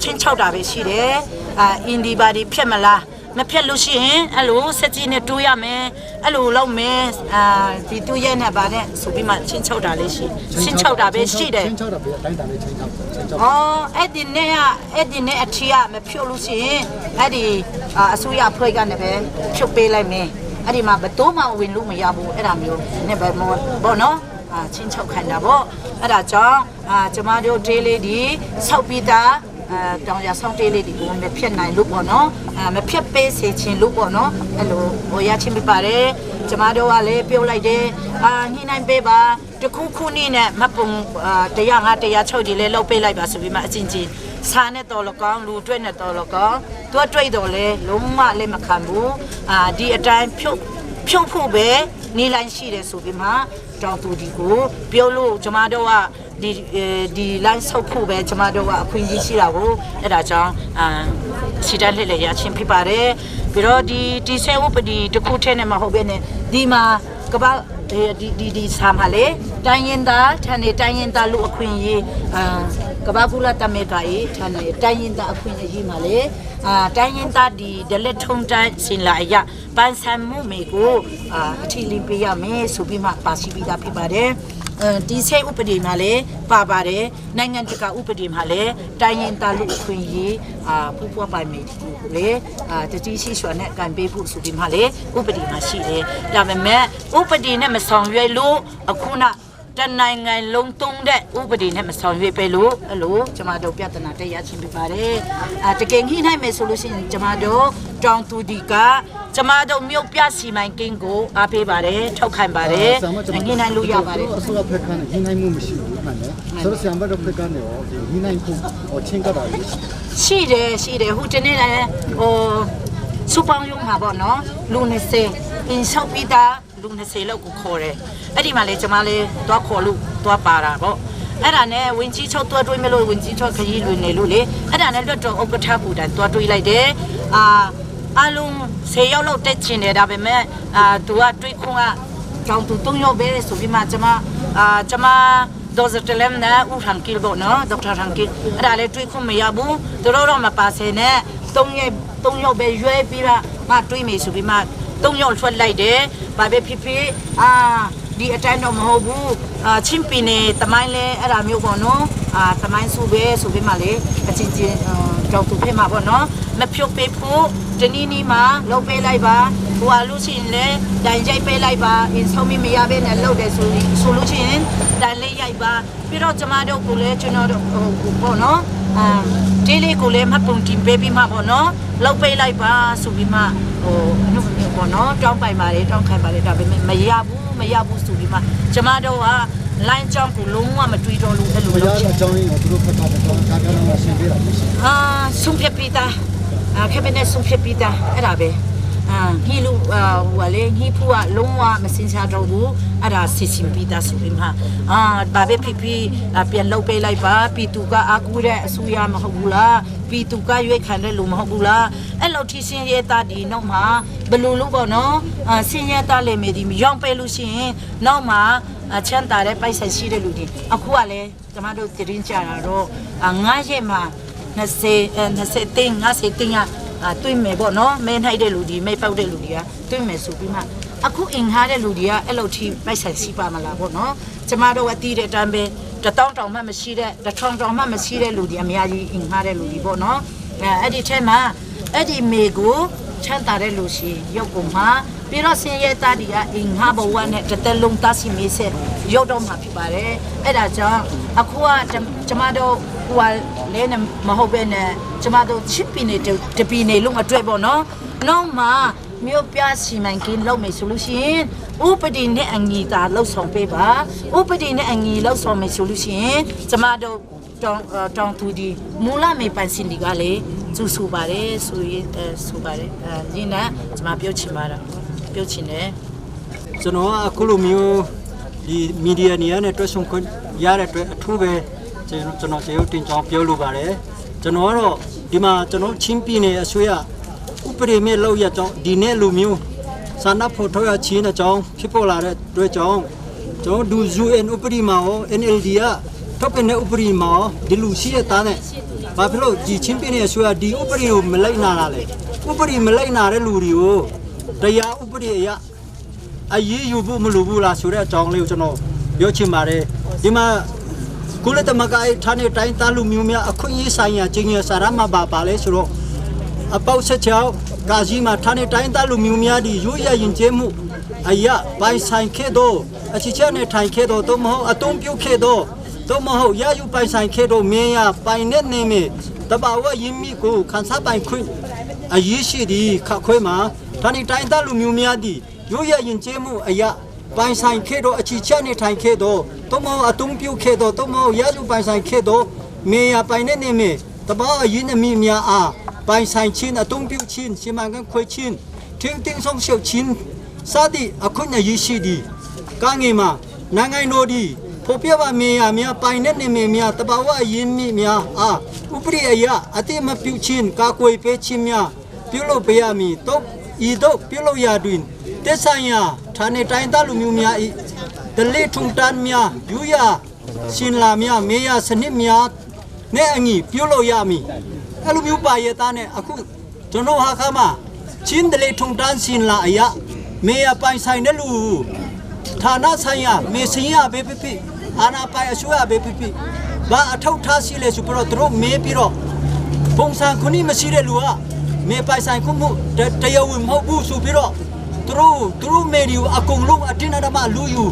ချင်းချောက်တာပဲရှိတယ်အာအင်ဒီပါဒီဖြတ်မလားမဖြတ်လို့ရှိရင်အဲ့လိုစက်ကြီးနဲ့တိုးရမယ်အဲ့လိုလုပ်မယ်အာဒီတိုးရဲနဲ့ဗာနဲ့ဆိုပြီးမှချင်းချောက်တာလေးရှိချင်းချောက်တာပဲရှိတယ် ချင်းချောက်တာပဲအတိုင်းတာလေးချင်းချောက်ချင်းချောက် အော်အဲ့ဒီနဲ့ကအဲ့ဒီနဲ့အထီးကမဖြုတ်လို့ရှိရင်အဲ့ဒီအစိုးရဖွဲ့ကနေပဲဖြုတ်ပေးလိုက်မယ်အဲ့ဒီမှာဘတိုးမှဝင်လို့မရဘူးအဲ့ဒါမျိုးနဲ့ပဲမောပေါ့နော်အာချင်းချောက်ခံတာပေါ့အဲ့ဒါကြောင့်အာကျမတို့ဒေးလေးဒီဆောက်ပြီးသားအဲတောင်ရဆောင်တေးလေးဒီကိုမဖြစ်နိုင်လို့ပေါ့နော်အဲမဖြစ်ပေးစေချင်လို့ပေါ့နော်အဲ့လိုဟိုရချင်းပြပါတယ်ကျမတို့ကလည်းပြုတ်လိုက်တယ်အာညှိနှိုင်းပေးပါတခုခုနည်းနဲ့မပုံ105 106ဒီလေးလောက်ပေးလိုက်ပါဆိုပြီးမှအချင်းချင်းစာနဲ့တော်လကောင်းလူတွေ့နဲ့တော်လကောင်းသူကတွေ့တော်လဲလုံးဝလည်းမခံဘူးအာဒီအတိုင်းဖြုတ်ဖြုတ်ဖို့ပဲနေလိုင်းရှိတယ်ဆိုပြီးမှတောင်သူဒီကိုပြောလို့ကျမတို့ကဒီဒီ line ဆုပ်ဖို့ပဲကျမတို့ကအခွင့်အရေးရှိတာကိုအဲ့ဒါကြောင့်အာစီတန်းလက်လက်ရချင်းဖြစ်ပါတယ်ပြီးတော့ဒီဒီဆဲဥပဒေတစ်ခုထဲနဲ့မဟုတ်ဘဲနဲ့ဒီမှာကပဒီဒီဒီဆာမှာလေတိုင်းရင်သားဌာနေတိုင်းရင်သားလူအခွင့်အရေးအာကပကုလတမေကရေးဌာနေတိုင်းရင်သားအခွင့်အရေးမှာလေအာတိုင်းရင်သားဒီဒလက်ထုံတိုင်းစင်လာအရပန်းဆန်မှုမေကိုအာအထီလင်းပေးရမယ်ဆိုပြီးမှပါရှိပြီးသားဖြစ်ပါတယ်အဲဒီစိတ်ဥပဒေမှာလည်းပါပါတယ်နိုင်ငံတကာဥပဒေမှာလည်းတိုင်းရင်သားလူအခွင့်အရေးအာပူပွားပိုင်မေကိုလေအာတတိရှိရွှာနဲ့ကန်ပေးဖို့ဆိုပြီးမှလည်းဥပဒေမှာရှိတယ်ဒါပေမဲ့ဥပဒေနဲ့မဆောင်ရွက်လို့အခုနတနိုင်ငံလုံးသုံးတဲ့ဥပဒေနဲ့မဆောင်ရွက်ပဲလို့အဲ့လိုကျမတို့ပြဿနာတက်ရချင်းပြပါတယ်အာတကယ်ညှိနှိုင်းမယ်ဆိုလို့ရှိရင်ကျမတို့တောင်သူဒီကကျမတို့မြို့ပြစီမံကိန်းကိုအားပေးပါတယ်ထောက်ခံပါတယ်ညှိနှိုင်းလို့ရပါတယ် အစိုးရဖက်ကနေညှိနှိုင်းမှုမရှိဘူးမှန်တယ်ဆိုတော့ဆရာမတို့ဖက်ကနေရောဒီညှိနှိုင်းဖို့ဟိုချင်းကပ်တာရှိ ရှိတယ်ရှိတယ်ဟိုတနေ့လည်းဟိုစူပေါင်းရုံမှာပေါ့နော်လူ20အင်ဆောက်ပြီးသားလူ20လောက်ကိုခေါ်တယ်အဲ့ဒီမှာလေကျမလေးသွားခေါ်လို့သွားပါတာပေါ့အဲ့ဒါနဲ့ဝင်ကြီးချုပ်တွားတွေးမလို့ဝင်ကြီးချုပ်ခရီးလွင်နေလို့လေအဲ့ဒါနဲ့လွတ်တော်ဥက္ကဋ္ဌပူတန်တွားတွေးလိုက်တယ်အာအလုံး10ယောက်လောက်တက်ချင်တယ်ဒါပေမဲ့အာသူကတွေးခွန်းကတောင်သူ3ယောက်ပဲဆိုပြီးမှကျမအာကျမဒေါ်စတလမ်နာဦးဟန်ကီပေါ့နော်ဒေါက်တာဟန်ကီအဲ့ဒါလည်းတွေးခွန်းမရဘူးသူတို့တော့မပါစေနဲ့3ရက်3ယောက်ပဲရွေးပြီးတော့မှတွေးမေဆိုပြီးမှ3ယောက်ထွက်လိုက်တယ်ဘာပဲဖြစ်ဖြစ်အာဒီအတိုင်းတော့မဟုတ်ဘူးအာချင်းပီနေတမိုင်းလဲအဲ့ဒါမျိုးပေါ့နော်အာတမိုင်းစုပဲဆိုပြီးမှလေအချင်းချင်းတောက်သူဖြစ်မှာပေါ့နော်မဖြုတ်ပေးဖို့တနည်းနည်းမှာလုပ်ပေးလိုက်ပါဟိုဟာလို့ရှိရင်လဲတိုင်ရိုက်ပေးလိုက်ပါအင်းဆုံးမမရဘဲနဲ့လုပ်တယ်ဆိုဆိုလို့ရှိရင်တိုင်လေးရိုက်ပါပြီးတော့ကျမတို့ကိုလည်းကျွန်တော်တို့ဟိုပေါ့နော်အာဒီလေးကိုလည်းမှတ်ပုံတင်ပေးပြီးမှပေါ့နော်လုပ်ပေးလိုက်ပါဆိုပြီးမှဟိုအနုမျိုးပေါ့နော်တောင်းပိုင်ပါတယ်တောင်းခံပါတယ်ဒါပေမဲ့မရဘူးမရဘူးဆိုပြီးမှကျမတို့ကလိုင်းကြောင်းကိုလုံးဝမတွေးတော့လို့အဲ့လို မရ လုပ်ချင် တဲ့အကြောင်းရင်းကိုသူတို့ဖက်ကတော့ကာကတော့ရှင်းပေးတာမရှိ အာဆုံးဖြတ်ပြီးသားအာကက်ဘိနက်ဆုံးဖြတ်ပြီးသားအဲ့ဒါပဲအာညှိလို့အာဟိုကလေညှိဖို့ကလုံးဝမစင်စားတော့ဘူးအဲ့ဒါစီစဉ်ပြီးသားဆိုပြီးမှအာဘာပဲဖြစ်ဖြစ်ပြန်လုပ်ပေးလိုက်ပါပြည်သူကအာကူတဲ့အဆူရမဟုတ်ဘူးလားပြ ပြည်သူကရွေးခံတဲ့လူမဟုတ်ဘူးလားအဲ့လိုထီစင်းရဲသားဒီနောက်မှာဘလူလူပေါ့နော်စင်းရဲသားလေမေဒီမရောက်ပဲလို့ရှိရင်နောက်မှာချမ်းသာတဲ့ပိုက်ဆိုင်ရှိတဲ့လူတွေအခုကလည်းကျမတို့တရင်ကြတာတော့9ရက်မှာ20 20တင်း50တင်းကတွေ့မယ်ပေါ့နော်မဲနှိုက်တဲ့လူတွေမဲပေါက်တဲ့လူတွေကတွေ့မယ်ဆိုပြီးမှအခုအင်ထားတဲ့လူတွေကအဲ့လိုထိပိုက်ဆိုင်ရှိပါမလားပေါ့နော်ကျမတို့အတီးတဲ့အတိုင်းပဲတတောင်းတောင်မှမရှိတဲ့တထောင်တောင်မှမရှိတဲ့လူတွေအများကြီးအင်ထားတဲ့လူတွေပေါ့နော်အဲအဲ့ဒီထဲမှာအဲ့ဒီမေကိုချမ်းသာတဲ့လူရှိရုပ်ကုန်မှာပြီးတော့ဆင်းရဲသားတွေကအင်ငါဘဝနဲ့တသက်လုံးတရှိမေးဆက်ရုပ်တော့မှာဖြစ်ပါတယ်အဲ့ဒါကြောင့်အခုကကျမတို့ဟိုကလဲနေမဟုတ်ပဲနဲ့ကျမတို့ချစ်ပီနေတပီနေလုံးအတွက်ပေါ့နော်နောက်မှာမြို့ပြစီမံကိန်းလုပ်မယ်ဆိုလို့ရှိရင်ဥပဒေနဲ့အညီသာလှုပ်ဆောင်ပေးပါဥပဒေနဲ့အညီလှုပ်ဆောင်မယ်ဆိုလို့ရှိရင်ကျမတို့တောင်တောင်သူဒီမူလမေပန်စင်ဒီကလေကျူဆူပါတယ်ဆိုရင်ဆိုပါတယ်အဲဒီနဲ့ကျမပြောချင်ပါတော့ပြောချင်တယ် ကျွန်တော်ကအခုလိုမျိုးဒီမီဒီယာနေရာနဲ့တွေ့ဆုံခွင့်ရတဲ့အတွက်အထူးပဲကျွန်တော်ကျွန်တော်ကျေးဇူးတင်ကြောင်းပြောလိုပါတယ်ကျွန်တော်ကတော့ဒီမှာကျွန်တော်ချင်းပြည်နယ်အစိုးရဥပဒေမဲ့လောက်ရကြောင်းဒီနေ့လူမျိုးစာနာဖို့ထောက်ရချင်းအကြောင်းဖြစ်ပေါ်လာတဲ့အတွက်ကြောင့်ကျွန်တော်ဒူ UN ဥပဒေမှာရော NLD ကထုတ်ပြန်တဲ့ဥပဒေမှာရောဒီလူရှိတဲ့သားနဲ့ဘာဖြစ်လို့ဒီချင်းပြည်နယ်အစိုးရဒီဥပဒေကိုမလိုက်နာတာလဲဥပဒေမလိုက်နာတဲ့လူတွေကိုတရားဥပဒေအရ အရေးယူဖို့မလိုဘူးလားဆိုတဲ့အကြောင်းလေးကိုကျွန်တော်ပြောချင်ပါတယ်ဒီမှာကုလသမဂ္ဂဌာနေတိုင်းသားလူမျိုးများအခွင့်အရေးဆိုင်ရာကြီးညာစာရမှာပါပါလဲဆိုတော့အပေါက်ဆက်ချောင်းကာကြီးမှာဌာနေတိုင်းသားလူမျိုးများဒီရိုးရရင်ကျဲမှုအရာပိုင်ဆိုင်ခဲ့တော့အချစ်ချက်နဲ့ထိုင်ခဲ့တော့သို့မဟုတ်အတုံးပြုတ်ခဲ့တော့သို့မဟုတ်ရယူပိုင်ဆိုင်ခဲ့တော့မြင်ရပိုင်တဲ့နေမြေတဘာဝရင်းမိကိုခန်းစားပိုင်ခွင့်အရေးရှိသည်ခခွဲမှာဌာနေတိုင်းသားလူမျိုးများဒီ ရိုးရရင်ကျဲမှုအရာပိုင်ဆိုင်ခဲ့တော့အချီချက်နေထိုင်ခဲ့တော့သို့မဟုတ်အတုံးပြုတ်ခဲ့တော့သို့မဟုတ်ရယူပိုင်ဆိုင်ခဲ့တော့မေယာပိုင်တဲ့နေမြေတဘာအရင်အမိများအားပိုင်ဆိုင်ချင်းအတုံးပြုတ်ချင်းစီမံကိန်းခွဲချင်းထင်းတင်းဆောင်ရှုပ်ချင်းစသည့်အခွင့်အရေးရှိသည်ကငယ်မှာနိုင်ငံတော်ဒီဖော်ပြပါမေယာများပိုင်တဲ့နေမြေများတဘာဝအရင်မိများအားဥပဒေအရအတိမပြုချင်းကာကွယ်ပေးချင်းများပြုလုပ်ပေးရမည်တော့ဤသို့ပြုလုပ်ရာတွင် တက်ဆိုင်ရာဌာနေတိုင်းသားလူမျိုးများဤဒလိထုံတန်းများယူရရှင်လာများမေရစနစ်များနဲ့အညီပြုလုပ်ရမည်အဲ့လိုမျိုးပါရတဲ့နဲ့အခုကျွန်တော်ဟာခါမှာချင်းဒလိထုံတန်းရှင်လာအရာမေရပိုင်ဆိုင်တဲ့လူဌာနဆိုင်ရာမေစင်ရဘေးဖြစ်ဖြစ်အာနာပိုင်အစိုးရဘေးဖြစ်ဖြစ်ဘာအထောက်ထားရှိလဲဆိုတော့တို့မေးပြီးတော့ပုံစံခုနည်းမရှိတဲ့လူကမေပိုင်ဆိုင်ခုမှုတရားဝင်မဟုတ်ဘူးဆိုပြီးတော့ သူတို့သူတို့မေဒီကိုအကုန်လုံးအတင်းအဓမ္မလူယူ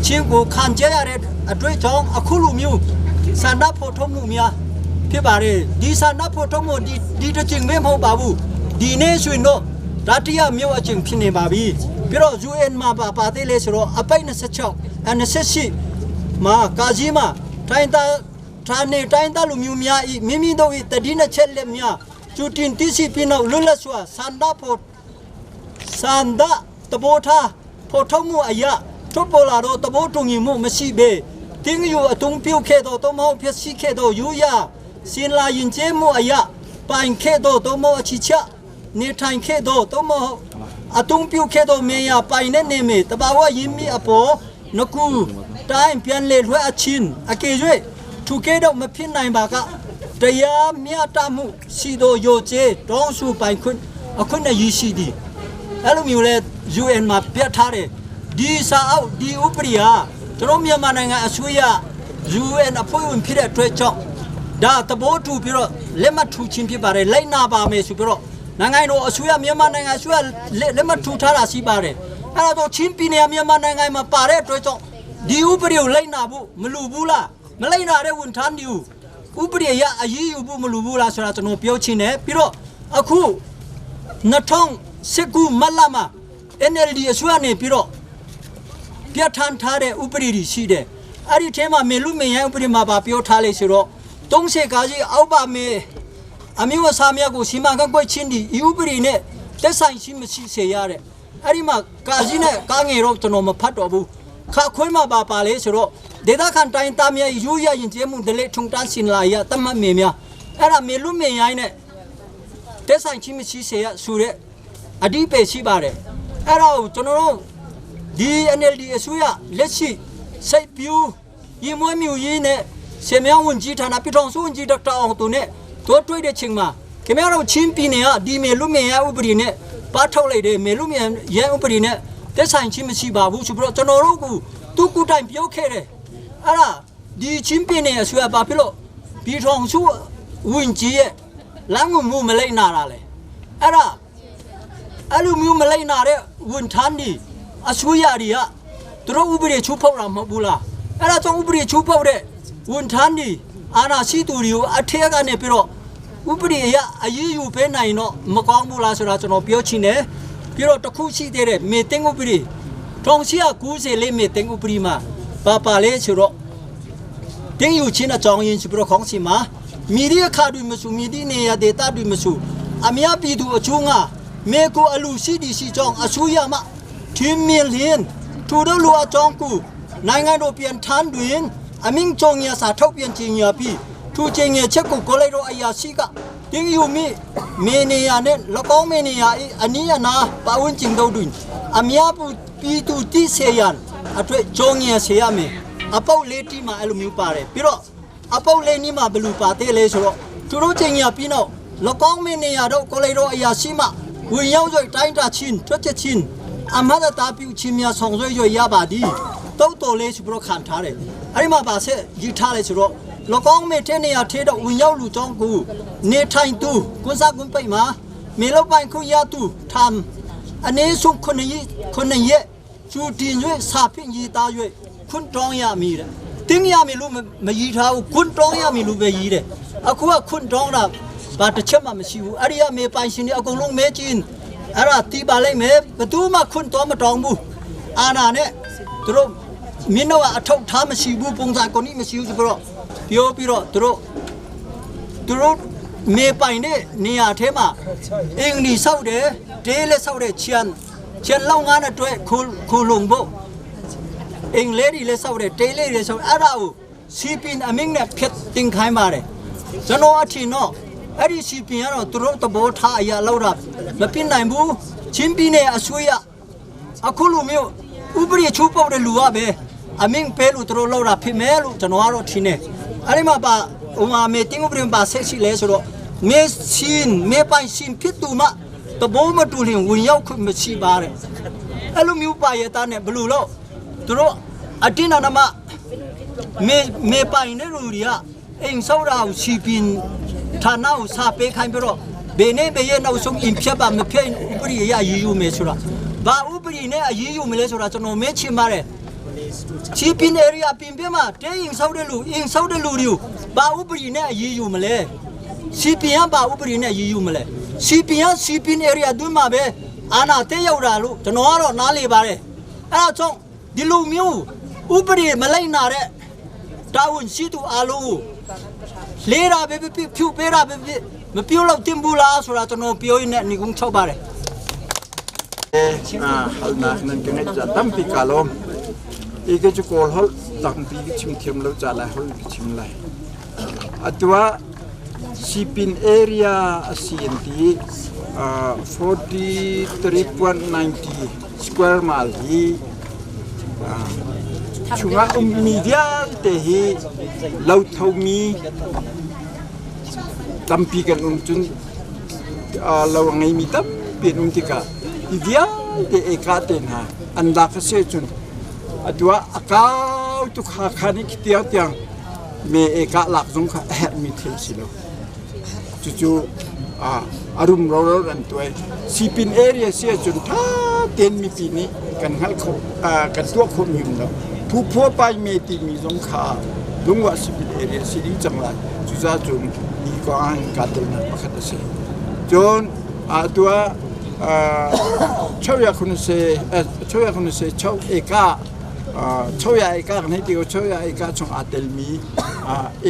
ချင်းကိုခံကြရတဲ့အတွက်ကြောင့်အခုလိုမျိုးဆန္ဒဖော်ထုတ်မှုများဖြစ်ပါတယ်ဒီဆန္ဒဖော်ထုတ်မှုဒီဒီတစ်ချိန်ပဲမဟုတ်ပါဘူးဒီနေ့ဆိုရင်တော့တတိယမြို့အချိန်ဖြစ်နေပါပြီပြီးတော့ UN မှာပါပါသေးလဲဆိုတော့အပိုက်26 28မှာကာကြီးမှာတိုင်းသားဌာနေတိုင်းသားလူမျိုးများဤမိမိတို့ဤတတိနှစ်ချက်လက်များကျူတင်တိစီပြနောက်လွတ်လပ်စွာဆန္ဒဖော် စန္ဒတဘောထားဖော်ထုတ်မှုအရာထွက်ပေါ်လာတော့တဘောတုံညီမှုမရှိပေတင်းယူအတုံးပြုတ်ခဲ့တော့တမဟုတ်ဖြစ်စီခဲ့တော့ယူရစင်လာရင်ကျဲမှုအရာပိုင်ခဲ့တော့တမဟုတ်အချီချနေထိုင်ခဲ့တော့တမဟုတ်အတုံးပြုတ်ခဲ့တော့မင်းရပိုင်တဲ့နေမေတဘာဝရင်းမိအပေါ်နကူတိုင်းပြန်လေလွှဲအချင်းအကေရွေထူခဲ့တော့မဖြစ်နိုင်ပါကတရားမျှတမှုရှိသောရိုကျဲတောင်းစုပိုင်ခွင့်အခွင့်အရေးရှိသည် အဲ့လိုမျိုးလဲ UN မှာပြတ်ထားတယ်ဒီစာအုပ်ဒီဥပဒေဟာကျွန်တော်မြန်မာနိုင်ငံအစိုးရ UN အဖွဲ့ဝင်ဖြစ်တဲ့အတွက်ကြောင့်ဒါသဘောတူပြီးတော့လက်မှတ်ထူချင်းဖြစ်ပါတယ်လိုက်နာပါမယ်ဆိုပြီးတော့နိုင်ငံတော်အစိုးရမြန်မာနိုင်ငံအစိုးရလက်မှတ်ထူထားတာရှိပါတယ်အဲ့ဒါတော့ချင်းပြည်နယ်မြန်မာနိုင်ငံမှာပါတဲ့အတွက်ကြောင့်ဒီဥပဒေကိုလိုက်နာဖို့မလိုဘူးလားမလိုက်နာတဲ့ဝန်ထမ်းတွေဥပဒေရအရေးယူဖို့မလိုဘူးလားဆိုတာကျွန်တော်ပြောချင်တယ်ပြီးတော့အခု 2019မတ်လမှာ NLD အစိုးရနေပြီးတော့ပြဋ္ဌာန်းထားတဲ့ဥပဒေတွေရှိတယ်။အဲ့ဒီထဲမှာမေလူမေရိုင်းဥပဒေမှာပါပြောထားလေဆိုတော့30ကားကြီးအောက်ပါမေအမျိုးအစားများကိုစီမံခန့်ခွဲခြင်းဒီဥပဒေနဲ့သက်ဆိုင်ရှိမရှိစေရတဲ့။အဲ့ဒီမှာကာကြီးနဲ့ကားငယ်တော့ကျွန်တော်မဖတ်တော့ဘူး။ခါခွဲမှာပါပါလေဆိုတော့ဒေသခံတိုင်းသားများရိုးရရင်ကျဲမှုဒလေထုံတန်းစင်လာရတမတ်မေများ အဲ့ဒါမေလွတ်မေရိုင်းနဲ့တက်ဆိုင်ချင်းမရှိစေရဆိုတဲ့အဓိပ္ပာယ်ရှိပါတယ်အဲ့ဒါကိုကျွန်တော်တို့ဒီ NLD အစိုးရလက်ရှိစိတ်ပြူရင်မွေးမြူရေးနဲ့ဆေမြောင်းဝန်ကြီးဌာနပြည်ထောင်စုဝန်ကြီးဒေါက်တာအောင်သူနဲ့တို့တွေ့တဲ့ချိန်မှာခင်ဗျားတို့ချင်းပြည်နယ်ကဒီမေလွတ်မေရဥပဒေနဲ့ပါထုတ်လိုက်တယ်မေလွတ်မေရဥပဒေနဲ့တက်ဆိုင်ချင်းမရှိပါဘူးဆိုပြီးတော့ကျွန်တော်တို့ကသူ့ကူတိုင်ပြောခဲ့တယ်အဲ့ဒါဒီချင်းပြည်နယ်အစိုးရဘာဖြစ်လို့ပြည်ထောင်စုဝန်ကြီးရဲ့လမ်းကိုမှုမလိုက်နာတာလဲအဲ့ဒါအဲ့လိုမျိုးမလိုက်နာတဲ့ဝန်ထမ်းတွေအစိုးရတွေကသူတို့ဥပဒေချိုးဖောက်တာမဟုတ်ဘူးလားအဲ့ဒါကြောင့်ဥပဒေချိုးဖောက်တဲ့ဝန်ထမ်းတွေအာဏာရှိသူတွေကိုအထက်ကနေပြီးတော့ဥပဒေအရအရေးယူပေးနိုင်တော့မကောင်းဘူးလားဆိုတာကျွန်တော်ပြောချင်တယ်ပြီးတော့တစ်ခုရှိသေးတယ်မေတင်ဥပဒေ1994မေတင်ဥပဒေမှာပါပါလဲဆိုတော့ တင်းယူချင်းအကြောင်းရင်းဆိုပြီးတော့ခေါင်းစီမှာမိဒီအခါတွေမဆူမိဒီနေရဒေတာတွေမဆူအမြပြည်သူအချိုးငါမေကိုအလူရှိဒီရှိကြောင်းအဆူရမထင်းမြင်လင်းထူတို့လူအကြောင်းကူနိုင်ငံတော်ပြန်ထန်းတွင်အမင်းကြုံရစာထုတ်ပြန်ခြင်းရပြီးထူချင်းငယ်ချက်ကိုကိုလိုက်တော့အရာရှိကတင်းယူမိမေနေရနဲ့၎င်းမေနေရအနီးအနာပဝန်းကျင်တို့တွင်အမြပြည်သူတိစေရန်အတွက်ကြုံရစေရမယ်အပုတ်လေးတီမှာအဲ့လိုမျိုးပါတယ်ပြီးတော့အပုတ်လေးနီးမှာဘလူပါသေးလဲဆိုတော့သူတို့ချင်းရပြီးတော့၎င်းမင်းနေရတော့ကိုလေတော့အရာရှိမှဝင်ရောက်ရွတိုင်းတာချင်းတွက်ချက်ချင်းအမတ်တာပြူချင်းများဆောင်ရွက်ရပါသည်တုတ်တော်လေးဆိုပြီးတော့ခံထားတယ်အဲ့ဒီမှာပါဆက်ယူထားလဲဆိုတော့၎င်းမင်းတဲ့နေရာထဲတော့ဝင်ရောက်လူကြောင်းကိုနေထိုင်သူကွန်းစားကွန်းပိတ်မှာမေလောက်ပိုင်ခုရသူထမ်အနေဆုံးခုနှစ်ခုနှစ်ရက်ကျူတင်ရွစာဖြင့်ရေးသားရွခွန်းတောင်းရမည်တဲ့တင်းရမည်လို့မရီထားဘူးခွန်းတောင်းရမည်လို့ပဲရီးတယ်အခုကခွန်းတောင်းတာဘာတစ်ချက်မှမရှိဘူးအဲ့ဒီကမေပိုင်ရှင်တွေအကုန်လုံးမဲချင်းအဲ့ဒါတီးပါလိုက်မယ်ဘသူမှခွန်းတောင်းမတောင်းဘူးအာနာနဲ့သူတို့မင်းတို့ကအထောက်ထားမရှိဘူးပုံစံကိုနိမရှိဘူးဆိုတော့ပြောပြီးတော့သူတို့သူတို့မေပိုင်တဲ့နေရာထဲမှာအင်္ဂလိပ်ဆောက်တယ်တေးလက်ဆောက်တဲ့ချန်ချန်လောက်ငါးနဲ့တွဲခိုးခိုးလုံဖို့အင်္ဂလိပ်တွေလည်းဆောက်တယ်တေးလေးတွေဆောက်အဲ့ဒါကိုစီပင်အမင်းနဲ့ဖြတ်တင်ခိုင်းပါတယ်ကျွန်တော်အထင်တော့အဲ့ဒီစီပင်ကတော့သူတို့သဘောထားအရာလောက်တာမပြနိုင်ဘူးချင်းပြည်နယ်အစိုးရအခုလိုမျိုးဥပဒေချိုးပေါက်တဲ့လူကပဲအမင်းပဲလို့သူတို့လောက်တာဖြစ်မယ်လို့ကျွန်တော်ကတော့ထင်တယ်အဲ့ဒီမှာပါဟိုမှာမေတင်းဥပဒေပါဆက်ရှိလဲဆိုတော့မေရှင်မေပိုင်ရှင်ဖြစ်သူမှတဘောမတူလင်ဝင်ရောက်ခွင့်မရှိပါတဲ့အဲ့လိုမျိုးပါရတဲ့နဲ့ဘလို့လို့သူတို့အတင်းအနမမေမေပိုင်တဲ့လူတွေကအိမ်ဆောက်တာကိုစီပင်ဌာနကိုစာပေးခိုင်းပြီးတော့ဘယ်နဲ့ဘယ်ရဲ့နောက်ဆုံးအင်ဖြတ်ပါမဖြတ်ဥပဒေရရေးယူမယ်ဆိုတာဘာဥပဒေနဲ့အရေးယူမလဲဆိုတာကျွန်တော်မဲချင်ပါတယ်ချီပင် area ပြင်ပြမှာတဲရင်ဆောက်တဲ့လူအင်ဆောက်တဲ့လူတွေကိုဘာဥပဒေနဲ့အရေးယူမလဲစီပင်ကဘာဥပဒေနဲ့အရေးယူမလဲစီပင်ကစီပင် area တွင်းမှာပဲအာနာတဲ့ရောက်တာလို့ကျွန်တော်ကတော့နားလေပါတယ်အဲ့ဒါကြောင့်ဒီလိုမျိုးဥပဒေမလိုက်နာတဲ့တာဝန်ရှိသူအားလုံးကိုလေးတာပဲဖြစ်ဖြူပေးတာပဲဖြစ်မပြုတ်တော့တင်ဘူးလားဆိုတာကျွန်တော်ပြောရင်းနဲ့ညီကုန်းချုပ်ပါတယ် halnak nan ka ngai cha tampi kalom i ke chu kol hol tampi ki chim thiam lo cha lai hol ki chim lai atua sipin area CNT 43.90 square mile hi chunga um media te hi lo tho mi tampi kan um chun lo ngai mi tam pi um tika vialte e ka te na an la ka se chun atua akau tu kha kha ni khtia tiang me e ka lak zong kha her mi thil si lo chu chu a arum ro ro ran tuai sipin area sia chun tha ten mi pi ni kan hal kho kan tua kho mi um lo phu pho pai me ti mi zong kha lungwa sipin area si ding chang lai chu za chun ni ko an ka tel na pakhat ase chon a tua 690 696ဧက600ဧကကနေဒီ600ဧကချုံအတယ်မီ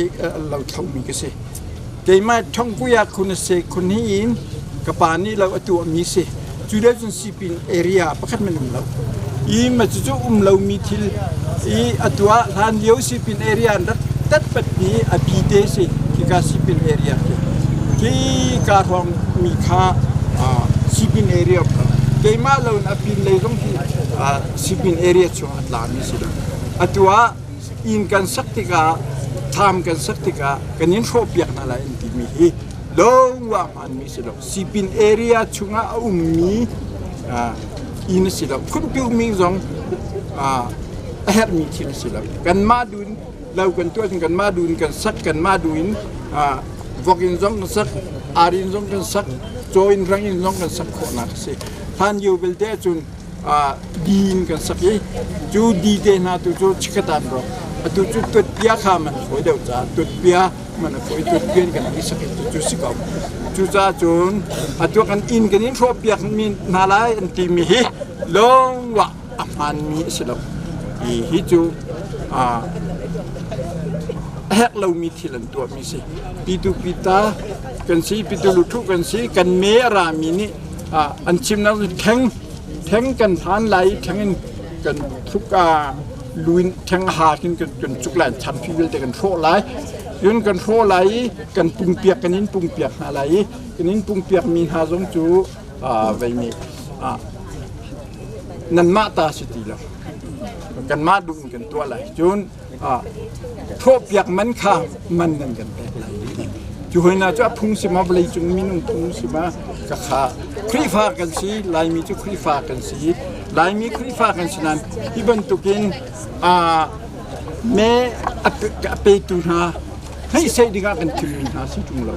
ဧလောက်ထုံမီကစေကေမ1990ခုနှစ်င်ကပါနီလောက်အတူအမီစေကျူတဲ့စွန်စီပင် area ပခတ်မနမ်လောက်ဤမချူအုံလောမီသီဤအတူဟန်လျိုစီပင် area ဒတ် Tatpatpi a bi te si khika sipin area khi. Khi ka hrawng mi kha sipin area keimah lo in a pin lei zong hi sipin area chung a tla mi si lo. Atu ah inn kan sak tikah thlam kan sak tikah kan in hrawhpiak hna lai an timi hi longwa hmaanmi si lo. Sipin area chungah a ummi inn a si lo. Khunpiumi zong a herhmi thil a si lo. Kanmah duin lo kan tuah cun kanmah duin kan sak, kanmah duin vok inn zong kan sak, ar inn zong kan sak, caw inn, rang inn zong kan sak khawhnak a si. Hlan lio belte ahcun di in kan sak i cu di te hna tu cu chikkhat ah an rawk. Atu cu tuatpia kha man fawi deuh caah tuatpia man a fawi tuatpia in kan i sak i cu si ko. Cucaah cun atu kan inn kan in hrawhpiak mi hna lai an timi hi lawngwah a hmaanmi a si lo. Hi cu a herh lomi thil an tuahmi si. Pitu pita kan si, pitu luthu kan si, kan me a rami nih an chimnak cu theng theng kan hlan lai i theng in kan thluk luin theng ha khin kan cuk lai, chan phi vialte kan hrawh lai. Cun kan hrawh lai i kan pungpiak kan in pungpiak hna lai i kan in pungpiak mi hna zong cu vei nih nanmah ta si ti lo kanmah duh in kan tuah lai cun thawhpiak man kha man nan kan pek lai cu hoi na cu a phung si ma vawlei cung minung phung si ma ka kha Khrihfa kan si Laimi cu Khrihfa kan si Laimi Khrihfa kan si nain hi bantukin me a petu hna hei dingah kan thimmi hna si ṭung lo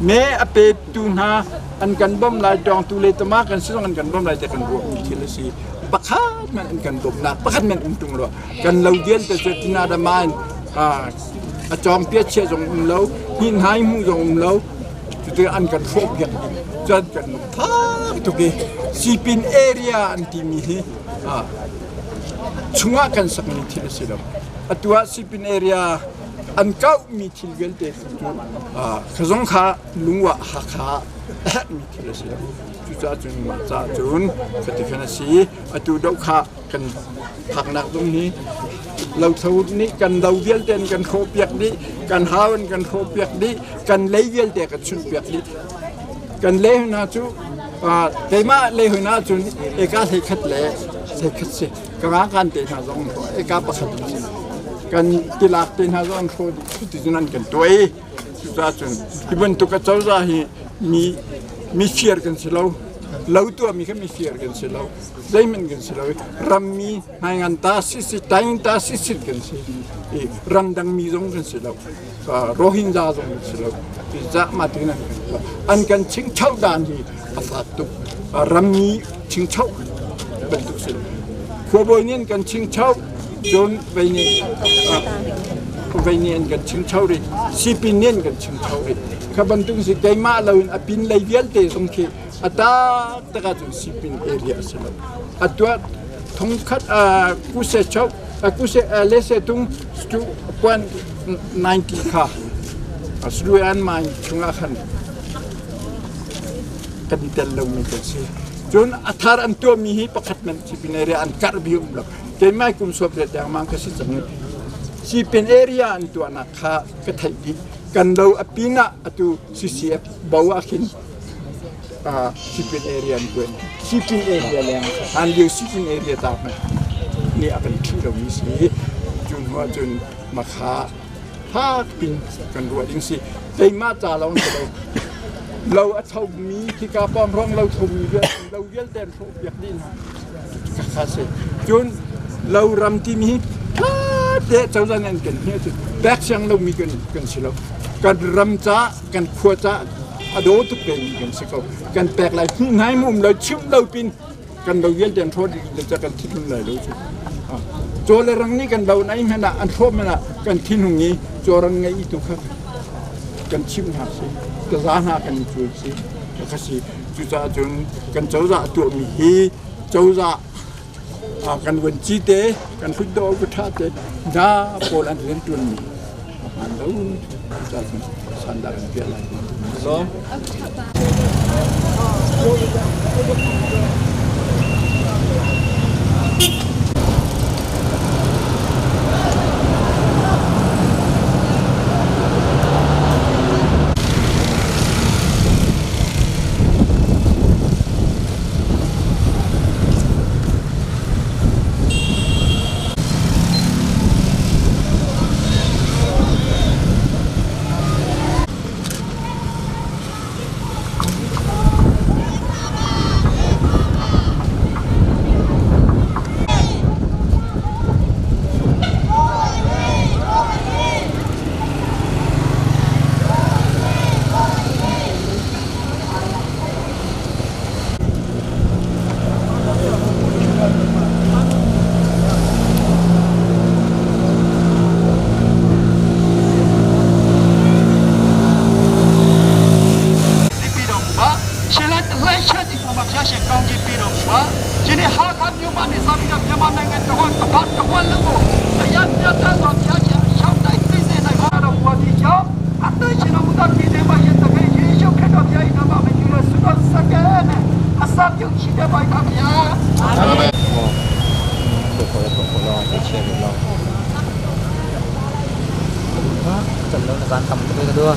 me a petu hna an kan bawmh lai tawngtu le tama kan si zong an kan bawmh lai te kan ruahmi thil a si pakhat man an kan bawmhnak pakhat man um ṭung lo kan lo vialte cu tina da man a cawng pia chia zong um lo hin hai mu zong um lo cuti an kan hrawh piak dih cun kan thak tuk i sipin area an timi hi chungah kan sakmi thil a si lo atu ah sipin area an kauhmi thil vialte cu khazong kha lungwah Hakha a herhmi thil a si lo. Cucaah cun mah caah cun khatikhan a si. Atu doh kha kan phaknak zong hi lothlo nih kan lo vialte an kan hrawhpiak dih, kan hau an kan hrawhpiak dih, kan lei vialte kan chunhpiak dih. Kan lei hna cu keimah lei hna cun eka hlei khat le hlei khat si. Ka kan te hna zong eka pakhat si. Kan tilak te hna zong an hrawh dih. Cuticun an kan tuah i cucaah cun hi bantuk acozah hi mi mifir kan si lo. Lo tuahmi kha mifir kan si lo. Zeihmanh kan si lo. Rammi hmaingan ta sisi taing ta sisi kan si. I ramdang mi zong kan si lo. Rohingya zong kan si lo. Cucaah mah tin an kan tuah. An kan chingcho dan hi a fak tuk. Rammi chingcho bantuk si. Khuabawi nih an kan chingcho. Cun vei nih vei nih an kan chingcho rih. Sipin nih an kan chingcho rih. Kha bantuk si keimah loin a pin lei vialte zong khi a taktak ahcun sipin area a si lo. A tuah thongkhat kuse chok kuse lese tung stu kwan 90 kha sru an mai chungah khan kan i tel lomi kan si. Cun a thar an tuahmi hi pakhat man sipin area an karh bi um lo. Keimah kum suap le dengmang ka si cang i sipin area an tuahnak kha ka theih dih. Kan lo a pin ah atu CCF bo ah khin sipin area an tuan. Sipin area leng an lio sipin area ta hmanh nih a kan ṭhi lomi si. Cu hnu ahcun makha fak pin kan ruah ding si. Keimah ca lawng si lo. Lo a thomi khika pawng hrawng lo thomi vialte lo vialte an hrawh piak dih hna. Kha si. Cun lo ram timi hi te cozah nih an kan hne cu pek siang lomi kan kan si lo. Kan ram ca kan khua ca a daw tuk pengmi kan si ko. Kan pek lai hmuh ngai mu um lo chim lo pin kan lo vialte an hrawh dih le kan thinhung lai lo cu. Caw le rang nih kan lo nai hmanh ah an hrawh hmanh ah kan thinhung i caw rang ngei tu kha kan chimh hna si ka za hna kan i cul si ka si cucaah cun kan cozah tuahmi hi cozah kan vuanci te kan hlutdaw ka ṭha te hna pawl an rian ṭuanmi a hmaan lo cucaah cun sandah kan piah lai. Lawm. Cam lo na zan tam tuk ka dua.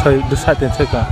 吹，都差点吹个。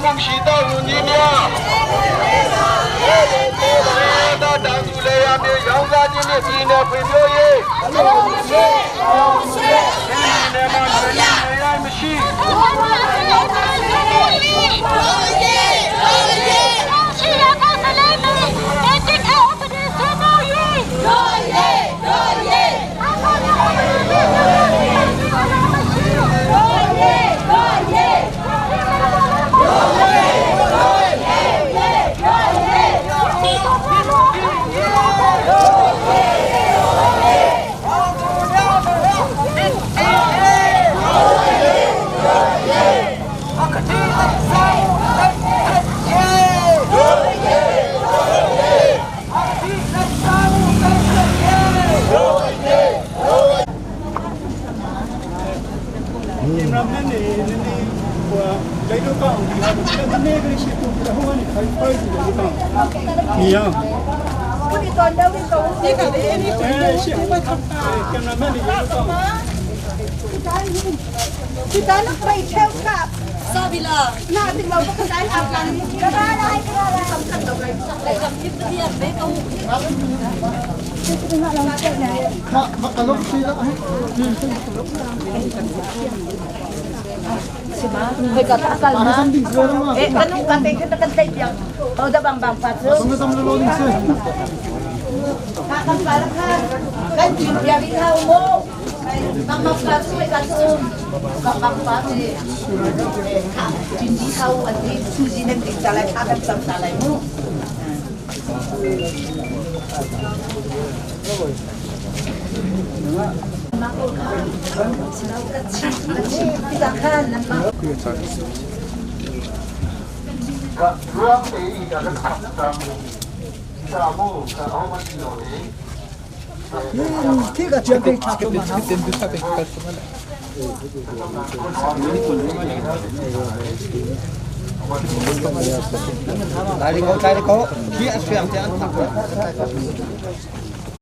恭喜到如你များတာတောင်သူလေယာမြေရောင်းစားခြင်းနဲ့ပြည်နယ်ဖွံ့ဖြိုးရေးပြည်နယ်မှာနေရာမရှိ ကရောင်းတေးကလည်းတမ်းစာမို့အော်မတီလို့လေ 来你讲，来你讲，去啊，上只。